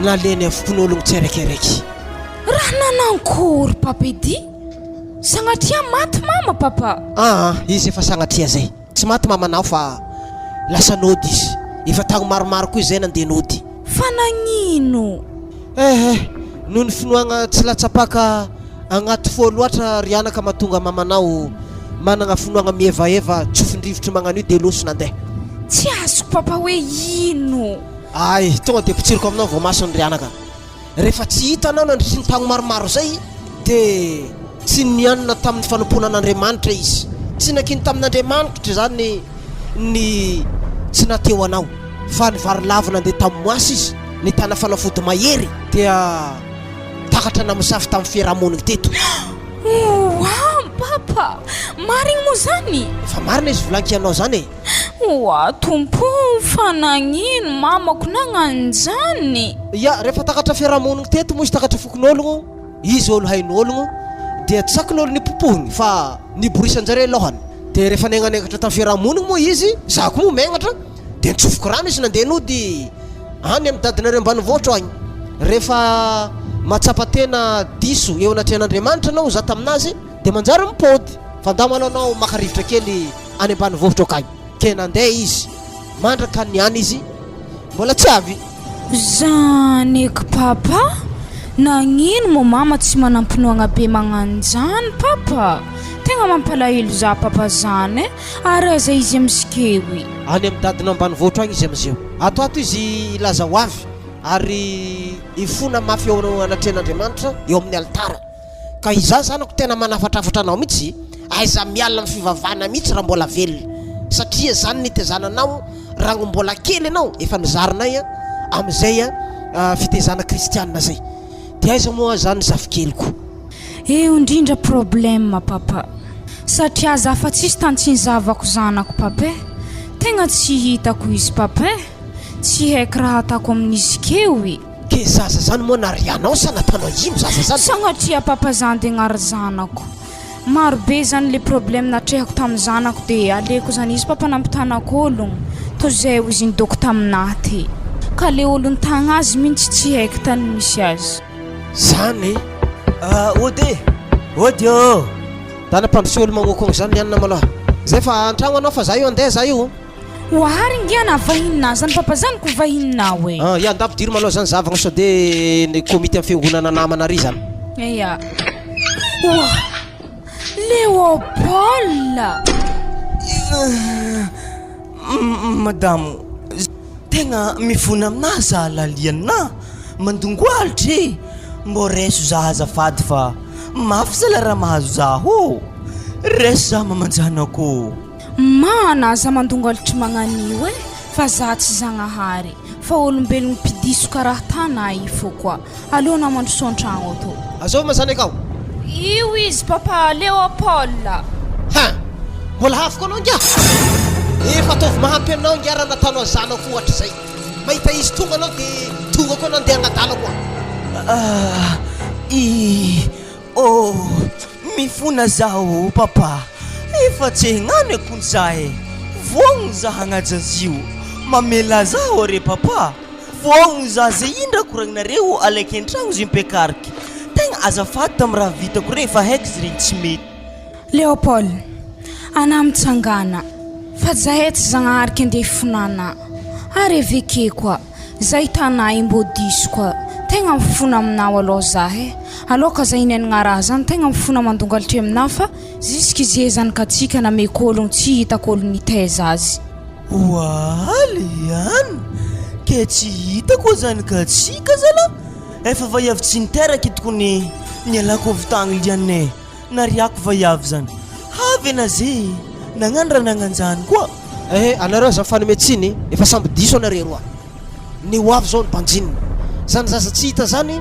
nalehany avokoa ny ologno tsiaraikiaraiky. Raha nanankory papa edy? Sagnatria maty mama papa. Aa, izy efa sagnatria zay. Tsy maty mamanao fa lasa nody izy. Efa tagno maromaro koa izy zay nandeha nody. Fa nagnino? Eh eh, noho ny finoagna tsy latsa-paka agnaty fo loatra ry anaka mahatonga mamanao managna finoagna mihevaheva tsofin-drivotry magnano io de loso nandeha. Tsy azoko papa hoe ino? Ay, tonga de potsiriko aminao voamasony ry anaka. Rehefa tsy hita anao nandritry ny taogno maromaro izay, dia tsy nianina tamin'ny fanompoana an'Andriamanitra izy. Tsy nankiny tamin'Andriamanitra izany ny tsy naha-teo anao, fa nivarilavo nandeha tamin'ny moasy izy, nitana fanafody mahery, dia takatra namosavy tamin'ny fiarahamonigny teto. Oa, Papa! Marigny moa zany? Efa marina izy volaniko ianao zany e! Oa Tompo o, fa nagnino mamako nagnanjany? Ya, rehefa takatra fiarahamonigny teto moa izy takatra fokonologno, izy olo hain'ologno, dia tsy sakin'olo nipopohigny fa niborisan-jare lohany. Dia rehefa negnanengatra tamin'ny fiarahamonigny moa izy, za koa moa megnatra, dia nitsofoko rano izy nandeha nody any amin'ny dadinareo ambanivohitra agny. Rehefa mahatsapa tena diso eo anatrehan'Andriamanitra anao, za taminazy, dia manjary mipody. Fa ndao malou anao maka rivotra kely any ambanivohitra akagny. Ke nandeha izy, mandraka ny any izy mbola tsy avy. Zany eky papa, nagnino moa mama tsy manampinoagna be magnanjany papa? Tegna mampalahelo za papa zany e, ary aiza izy amizikeo i? Any amin'ny dadiny ambanivohitra agny izy amizeo. Ato ato izy hilaza ho avy ary hifona mafy eo anatrehan'Andriamanitra eo amin'ny alitara. Ka izaho zanako tena manafatrafatra anao mihitsy, aiza miala amin'ny fivavahana mihitsy raha mbola velona, satria zany nitezana anao raha mbola kely ianao, efa nizarinay amin'izay fitezana kristianina zay, de aiza moa zany zafikeliko. Eo indrindra problème papa, satria za fa tsisy tany tsy nizavako zanako papa eh, tegna tsy hitako izy papa eh, tsy haiko raha atako amin'izy keo e. Ke zaza zany moa narianao sa nataonao ino zaza zany? Sagnatria papa zany de gnary zanako. Maro be zany le problème natrehako tam zanako de aleko zany izy papa nampitanako ologno toy zay ho izy nidoko taminah ty. Ka le olo nitagna azy mintsy tsy haiko tany misy azy. Zany e! Ah ody e! Ody ô! Dana mpandrosoa olo magnokogno zany ny anona maloha. Zay fa antragno anao fa za io andeha za io. Oary ngia na vahininà zany papa zany ko vahininao e. Ah ya nda ampidiro malôha zany zavagna sao de ny komity am fiangonana namana ary zany. Ya. Oa! Léopold! Madamo, tegna mifona aminà za laliana, mandongo alitra e! Mbô raiso za azafady fa mafy zala raha mahazo za ô! Raiso za mamanjanako ô! Mana aza mandongalitry magnanio e fa za tsy zagnahary fa olombelogno mpidiso karaha tana i fo koa aleo anao mandroso antragno tô. Azovy ma zany akao? Io izy papa Léopold. Hein! Mbola avy koa anao ingahy? Efa ataovy mahampy anao ingahy raha nataonao zanako ohatra izay. Mahita izy tonga anao dia tonga koa anao andeha hagnadala koa. Ah! I Oh! Mifona zaho papa, efa tsy hagnano akony za e, voagno za hagnaja azy io, mamelà zaho re papa, voagno za ze ino raha koragninareo alaiky an-tragno ze mpiakariky, tegna azafady tamy raha vitako re fa haiko izy regny tsy mety. Léopold, anà mitsangàna, fa zahay tsy zagnahary ke ndeha hifonana, ary eveke koa. Zay tanà i mbô diso koa. Tegna mifona aminao alôha zah e. Alôka zah hinenagna raha zany tegna mifona mandongalitry aminah fa jusque ze zanakatsika nameko ologno tsy hitako olo nitaiza azy. Oaly an! Ke tsy hitako zanakatsika zalah! Efa vaiavy tsy niteraka tokony nialako avy tagny liane e! Nariako vaiavy zany. Havy na ze nagnano raha nagnanjany koa. Ehe anareo aza mifanome tsiny efa samby diso anareo roa. Ny ho avy zao no banjinina. Zany zaza tsy hita zany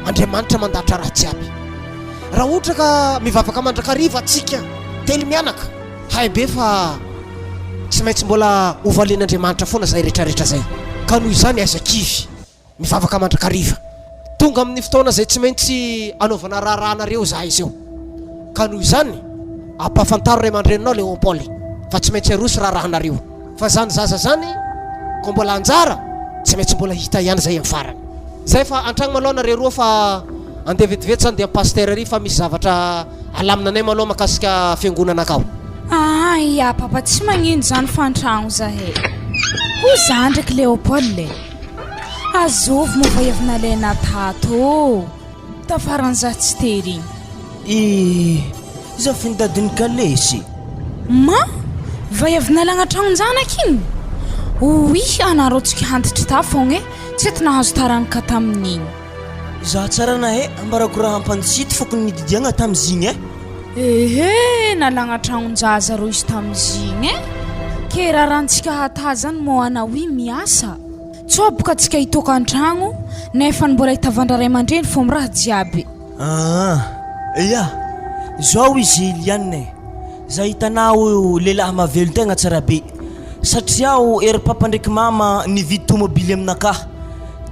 Andriamanitra mandahatra raha jiaby. Raha ohatra ka mivavaka mandrakariva atsika telo mianaka hay be fa tsy maintsy mbola ho valian'Andriamanitra foana zay retraretra zay. Ka noho izany aza kivy. Mivavaka mandrakariva. Tonga amin'ny fotoana izay tsy maintsy anaovana raharaha anareo izahay izao. Ka noho izany, ampahafantaro ray aman-dreninao Léopold fa tsy maintsy aroso raharahanareo. Fa izany zaza izany, koa mbola anjara, tsy maintsy mbola hita ihany izay amin'ny farany. Izay fa antragno maloha nareo roa fa andeha vetivety zany dia am pasteur ary fa misy zavatra alamina anay maloha makasika fiangonana akao. Aa ya papa tsy magnino zany fa antragno zahay. Ho za ndraiky Léopold e. Azovy moa vao avy nalaina tato ô! Tafaran'izaho tsy tery igny. I zafin'ny kalesy. Ma! Vay avy nalagna tragnon-janaka igny? Ouii anareo tsika antitry ta fogna e! Tsy eto nahazo taranaka tamin'igny. Za tsara nahay ambarako raha ampanjity fokony nididiagna tamizigny e! Ehe! Nalagna tragnon-jaza reo izy tamizigny e! Ke rarantsika hatà zany moa anao i miasa? Tsoboka tsika hitokantragno nefa ny mbola hitavandra ray aman-dreny fô miraha jiaby. Aa ya! Zao izy Eliane e! Za hitanao lehilahy mahavelon tegna tsara be satria aho ery papa ndraiky mama nividy tomobily aminakahy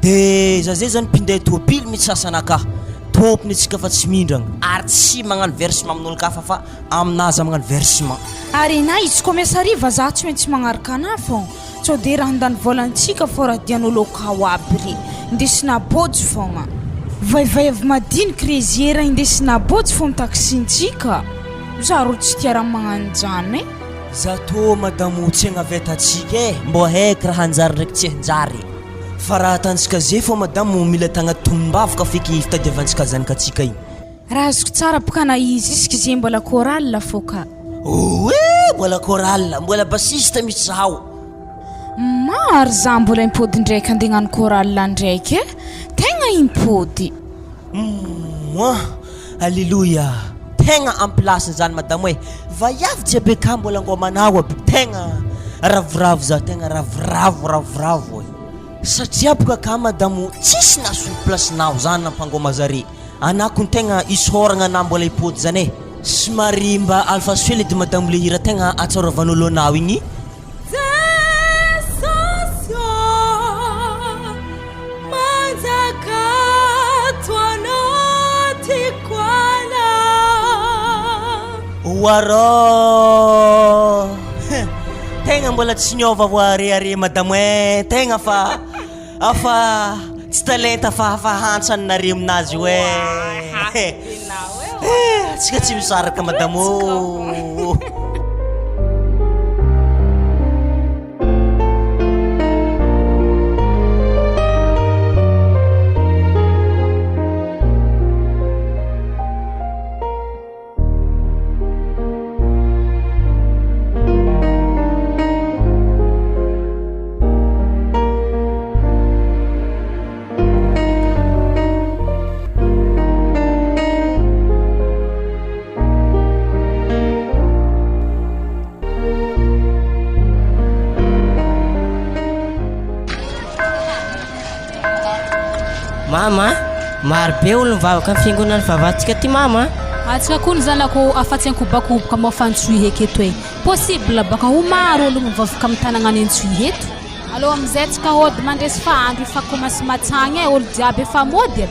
de za zay zany mpinday tôbily mitsy asanakahy tompony atsika fa tsy mindragna ary tsy magnano versement amin'olon-kafa fa aminahy za magnano versement. Ary na izy koa miasa hariva za tsy maintsy magnaraka anah fô. Sao de raha handany volantsika fô raha dian'olo akao aby re indesina bôjy fôgna. Vaivay avy madiniky re ze raha indesina bôjy fô ny taxi-ntsika. Za rô tsy tia raha magnano jany e. Za tô madamo tsy agnavetantsika e, mbô haiko raha hanjary ndraiky tsy hanjary. Fa raha atantsika ze fô madamo mila tagna tonombavaka feky fitadiavantsika zanakatsika igny. Raha azoko tsara boka na izy isika ze mbola chorale fô ka. Oe mbola chorale, mbola bassiste mitsy zaho. Maro za mbola impody ndraiky andeha hagnano chorale ndraiky e, tegna impody. Moi! Alléluia! Tegna en place zany madamo e! Vaiavy jiaby aka mbola ngômanao aby tegna ravoravo za tegna ravoravo ravoravo e! Satria boka aka madamo tsisy nasolo place nao zany nampangôma zare, anah kony tegna isaoragna anah mbola hipody zany e! Somary mba alefaso hely edy madamo le hira tegna atsaoravan'olo anao igny. Jesosy ô, manjaka ato anatiko ala. Oarô! Tegna mbola tsy niôva voa are are madamo eh, tegna fa afa tsy talenta fa afa hantsany nare aminazy io eh. Eh, antsika tsy misaraka madamo ô. Mama a! Maro be olo mivavaka amin'ny fiangonana vavahantsika ty mama a! Antsika koa ny zanako afa-tsy ankobakoboka moa fa Antsohihy eto e! Possible baka ho maro olo mivavaka amin'ny tanagna any Antsohihy eto. Aleo amizay tsika hody mandresy fa andro efa komansy matsagna e, olo jiaby efa mody e.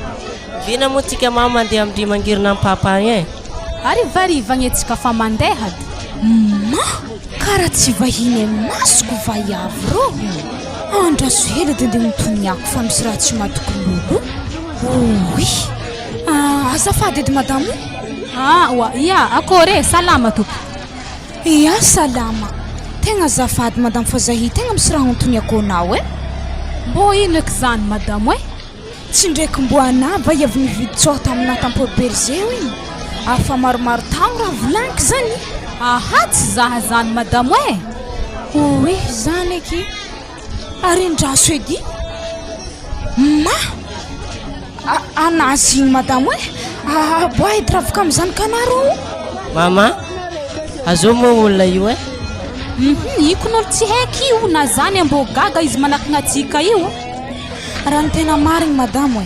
Vina moa tsika mama mandeha amindry mangirina am papa agny e. Harivariva anie tsika fa mandeha dy. Ma! Kara tsy vahiny e masoko vaiavy rô! Andraso hely edy andeha hontoniako fa misy raha tsy matoky lolo. Ouii! Azafady edy madamo o! Ah oa, ia, akôry e, salama tompoko. Ia salama. Tegna azafady madamo fa zahi tegna misy raha hontoniako anao e. Mbô ino eky zany madamo e? Tsy ndraiky mbô anah va i avy nividy tsôha taminah tam Port Bergé io igny? Afa maromaro taogno raha volagniko zany. Aha tsy zaha zany madamo e. Oe zany eky. Ary andraso edy. Ma! Anazy igny madamo e! Aboahy edy ravoka amizany kanarô. Mama, azô moa olona io e? Hum, iko n'olo tsy haiko io na zany ambô gaga izy manakagna antsika io. Raha ny tena marigny madamo e,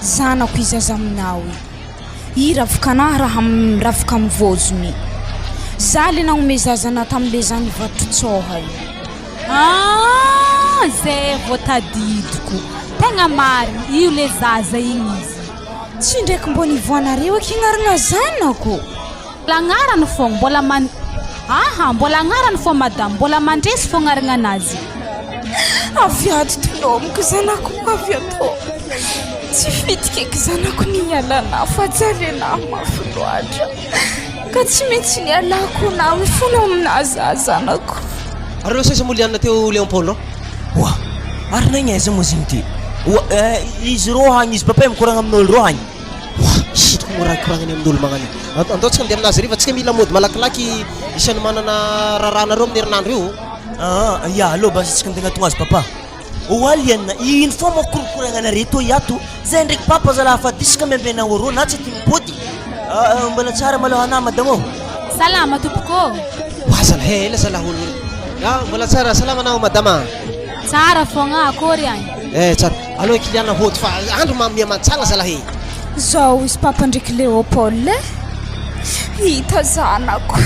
zanako izy aza aminao io. I ravokanahy raha miravoka amin'ny vôzony. Za le nagnomey zaza anah tamle za nivarotro tsôha io. Ah! Zay vao tadidiko. Tegna marigny, io le zaza igny izy. Tsy ndraiky mbô nivoanareo eky agnarana zanako. Mbola agnarany fogna, mbola man aha, mbola agnarany fô madame, mbola mandresy fô agnaragnanazy. Avy ato tolomiko zanako avy ato. Tsy fidika eky zanako ny hialana fa jaly anah mafy loatra. Ka tsy maintsy nialako na mifona aminah za zanako. Ary reo saiza moa lianina teo Léon Paul reo? Oa! Ary naigna aiza moa zegny ty? Oa! Eh, izy rô hagny, izy papa mikoragna amin'olo rô hagny. Oa! Hitako moa raha ikoragnany amin'olo magnano io. Andao tsika mandeha aminazy hariva, tsika mila mody malakilaky isan'ny manana raharaha anareo amin'ny herinandro io. Ah, ya, aleo basa tsika mandeha agnatogno azy papa. Oa lianina, ino fô moa korokoragnanare tô iato? Zay ndraiky papa zalahy fa diska miambena rô na tsy tia mipody. Ah, mbola tsara malôha anah madamo ô. Salama tompoko ô. Oa zalahy ela zalahy olo io. Ah, mbola tsara, salama anao madama. Tsara fogna, akôry agny? Eh, tsara. Aleo kiliana hody fa andro ma miha-mantsagna zalahy e. Zao izy papa ndraiky Léopold e. Hita zanako.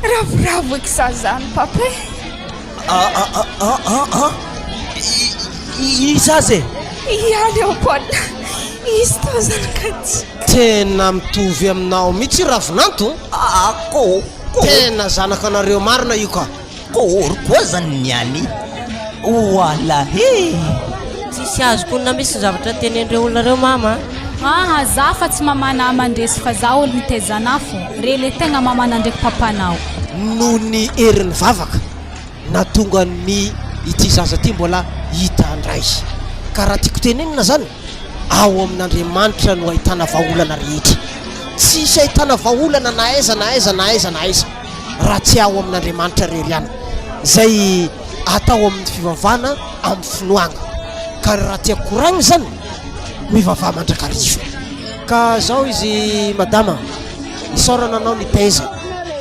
Ravoravo eky za zany papa e. Ah, ah, ah, ah, ah, ah. Iza azy e? Ia Léopold, izy tô zanak'aty. Tena mitovy aminao mihitsy Ravinanto. Ah, ko, ko. Tena zanakanareo marina io ka. Kôry koa zany niany. Walahi. Tsisy azoko onona mihitsy ny zavatra tenen'ireo olona ireo mama a. Aha za fa tsy mamana mandresy fa za olo nitaiza anah fô, re le tegna mamana ndraiky papanao. Noho ny herin'ny vavaka nahatonga ny ity zaza ity mbola hita indray. Ka raha tiako tenenina zany, ao amin'Andriamanitra no ahitana vahaolana rehetra. Tsisy ahitana vahaolana na aiza na aiza na aiza na aiza raha tsy ao amin'Andriamanitra irery ihany. Izay atao amin'ny fivavahana amin'ny finoagna. Ka raha tiako koragna zany, mivavaha mandrakariva. Ka zao izy madama, isaorana anao nitaiza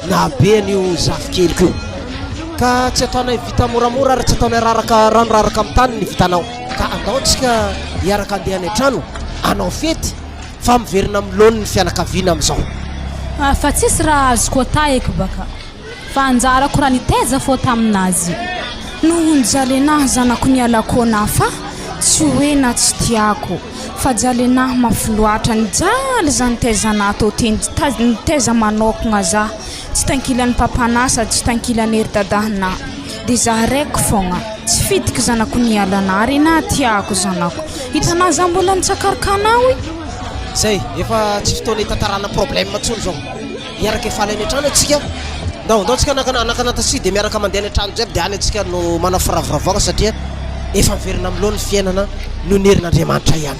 nahabe an'io zafikeliko io. Ka tsy ataonay vita moramora ary tsy ataonay raraka rano raraka amin'ny tany ny vitanao. Ka andao tsika hiaraka andeha any an-trano hanao fety fa miverina amin'ny laoniny ny fianakaviana amin'izao. Fa tsisy raha azoko atà eky baka. Fa anjarako raha nitaiza fô taminazy. Noho ny jalenah zanako nialako anah fa tsy hoe na tsy tiako fa jalenah mafy loatra nijaly za nitaiza anah tô teny nitaiza manokgna za tsy tankilany papanah sady tsy tankilany ery dadahnah de za raiky fogna tsy fidiky zanako niala anah re na tiako zanako hitanah za mbola nitsakaraka anah oy. Zay, efa tsy fotoana hitantarana problème tsony zao. Hiaraka hifaly any an-trano antsika. Ndao, ndao antsika hanakana hanakana taxi dia miaraka mandeha any an-trano jiaby dia any antsika no manao firavoravoagna satria efa miverina amin'ny laoniny ny fiainana noho ny herin'Andriamanitra ihany.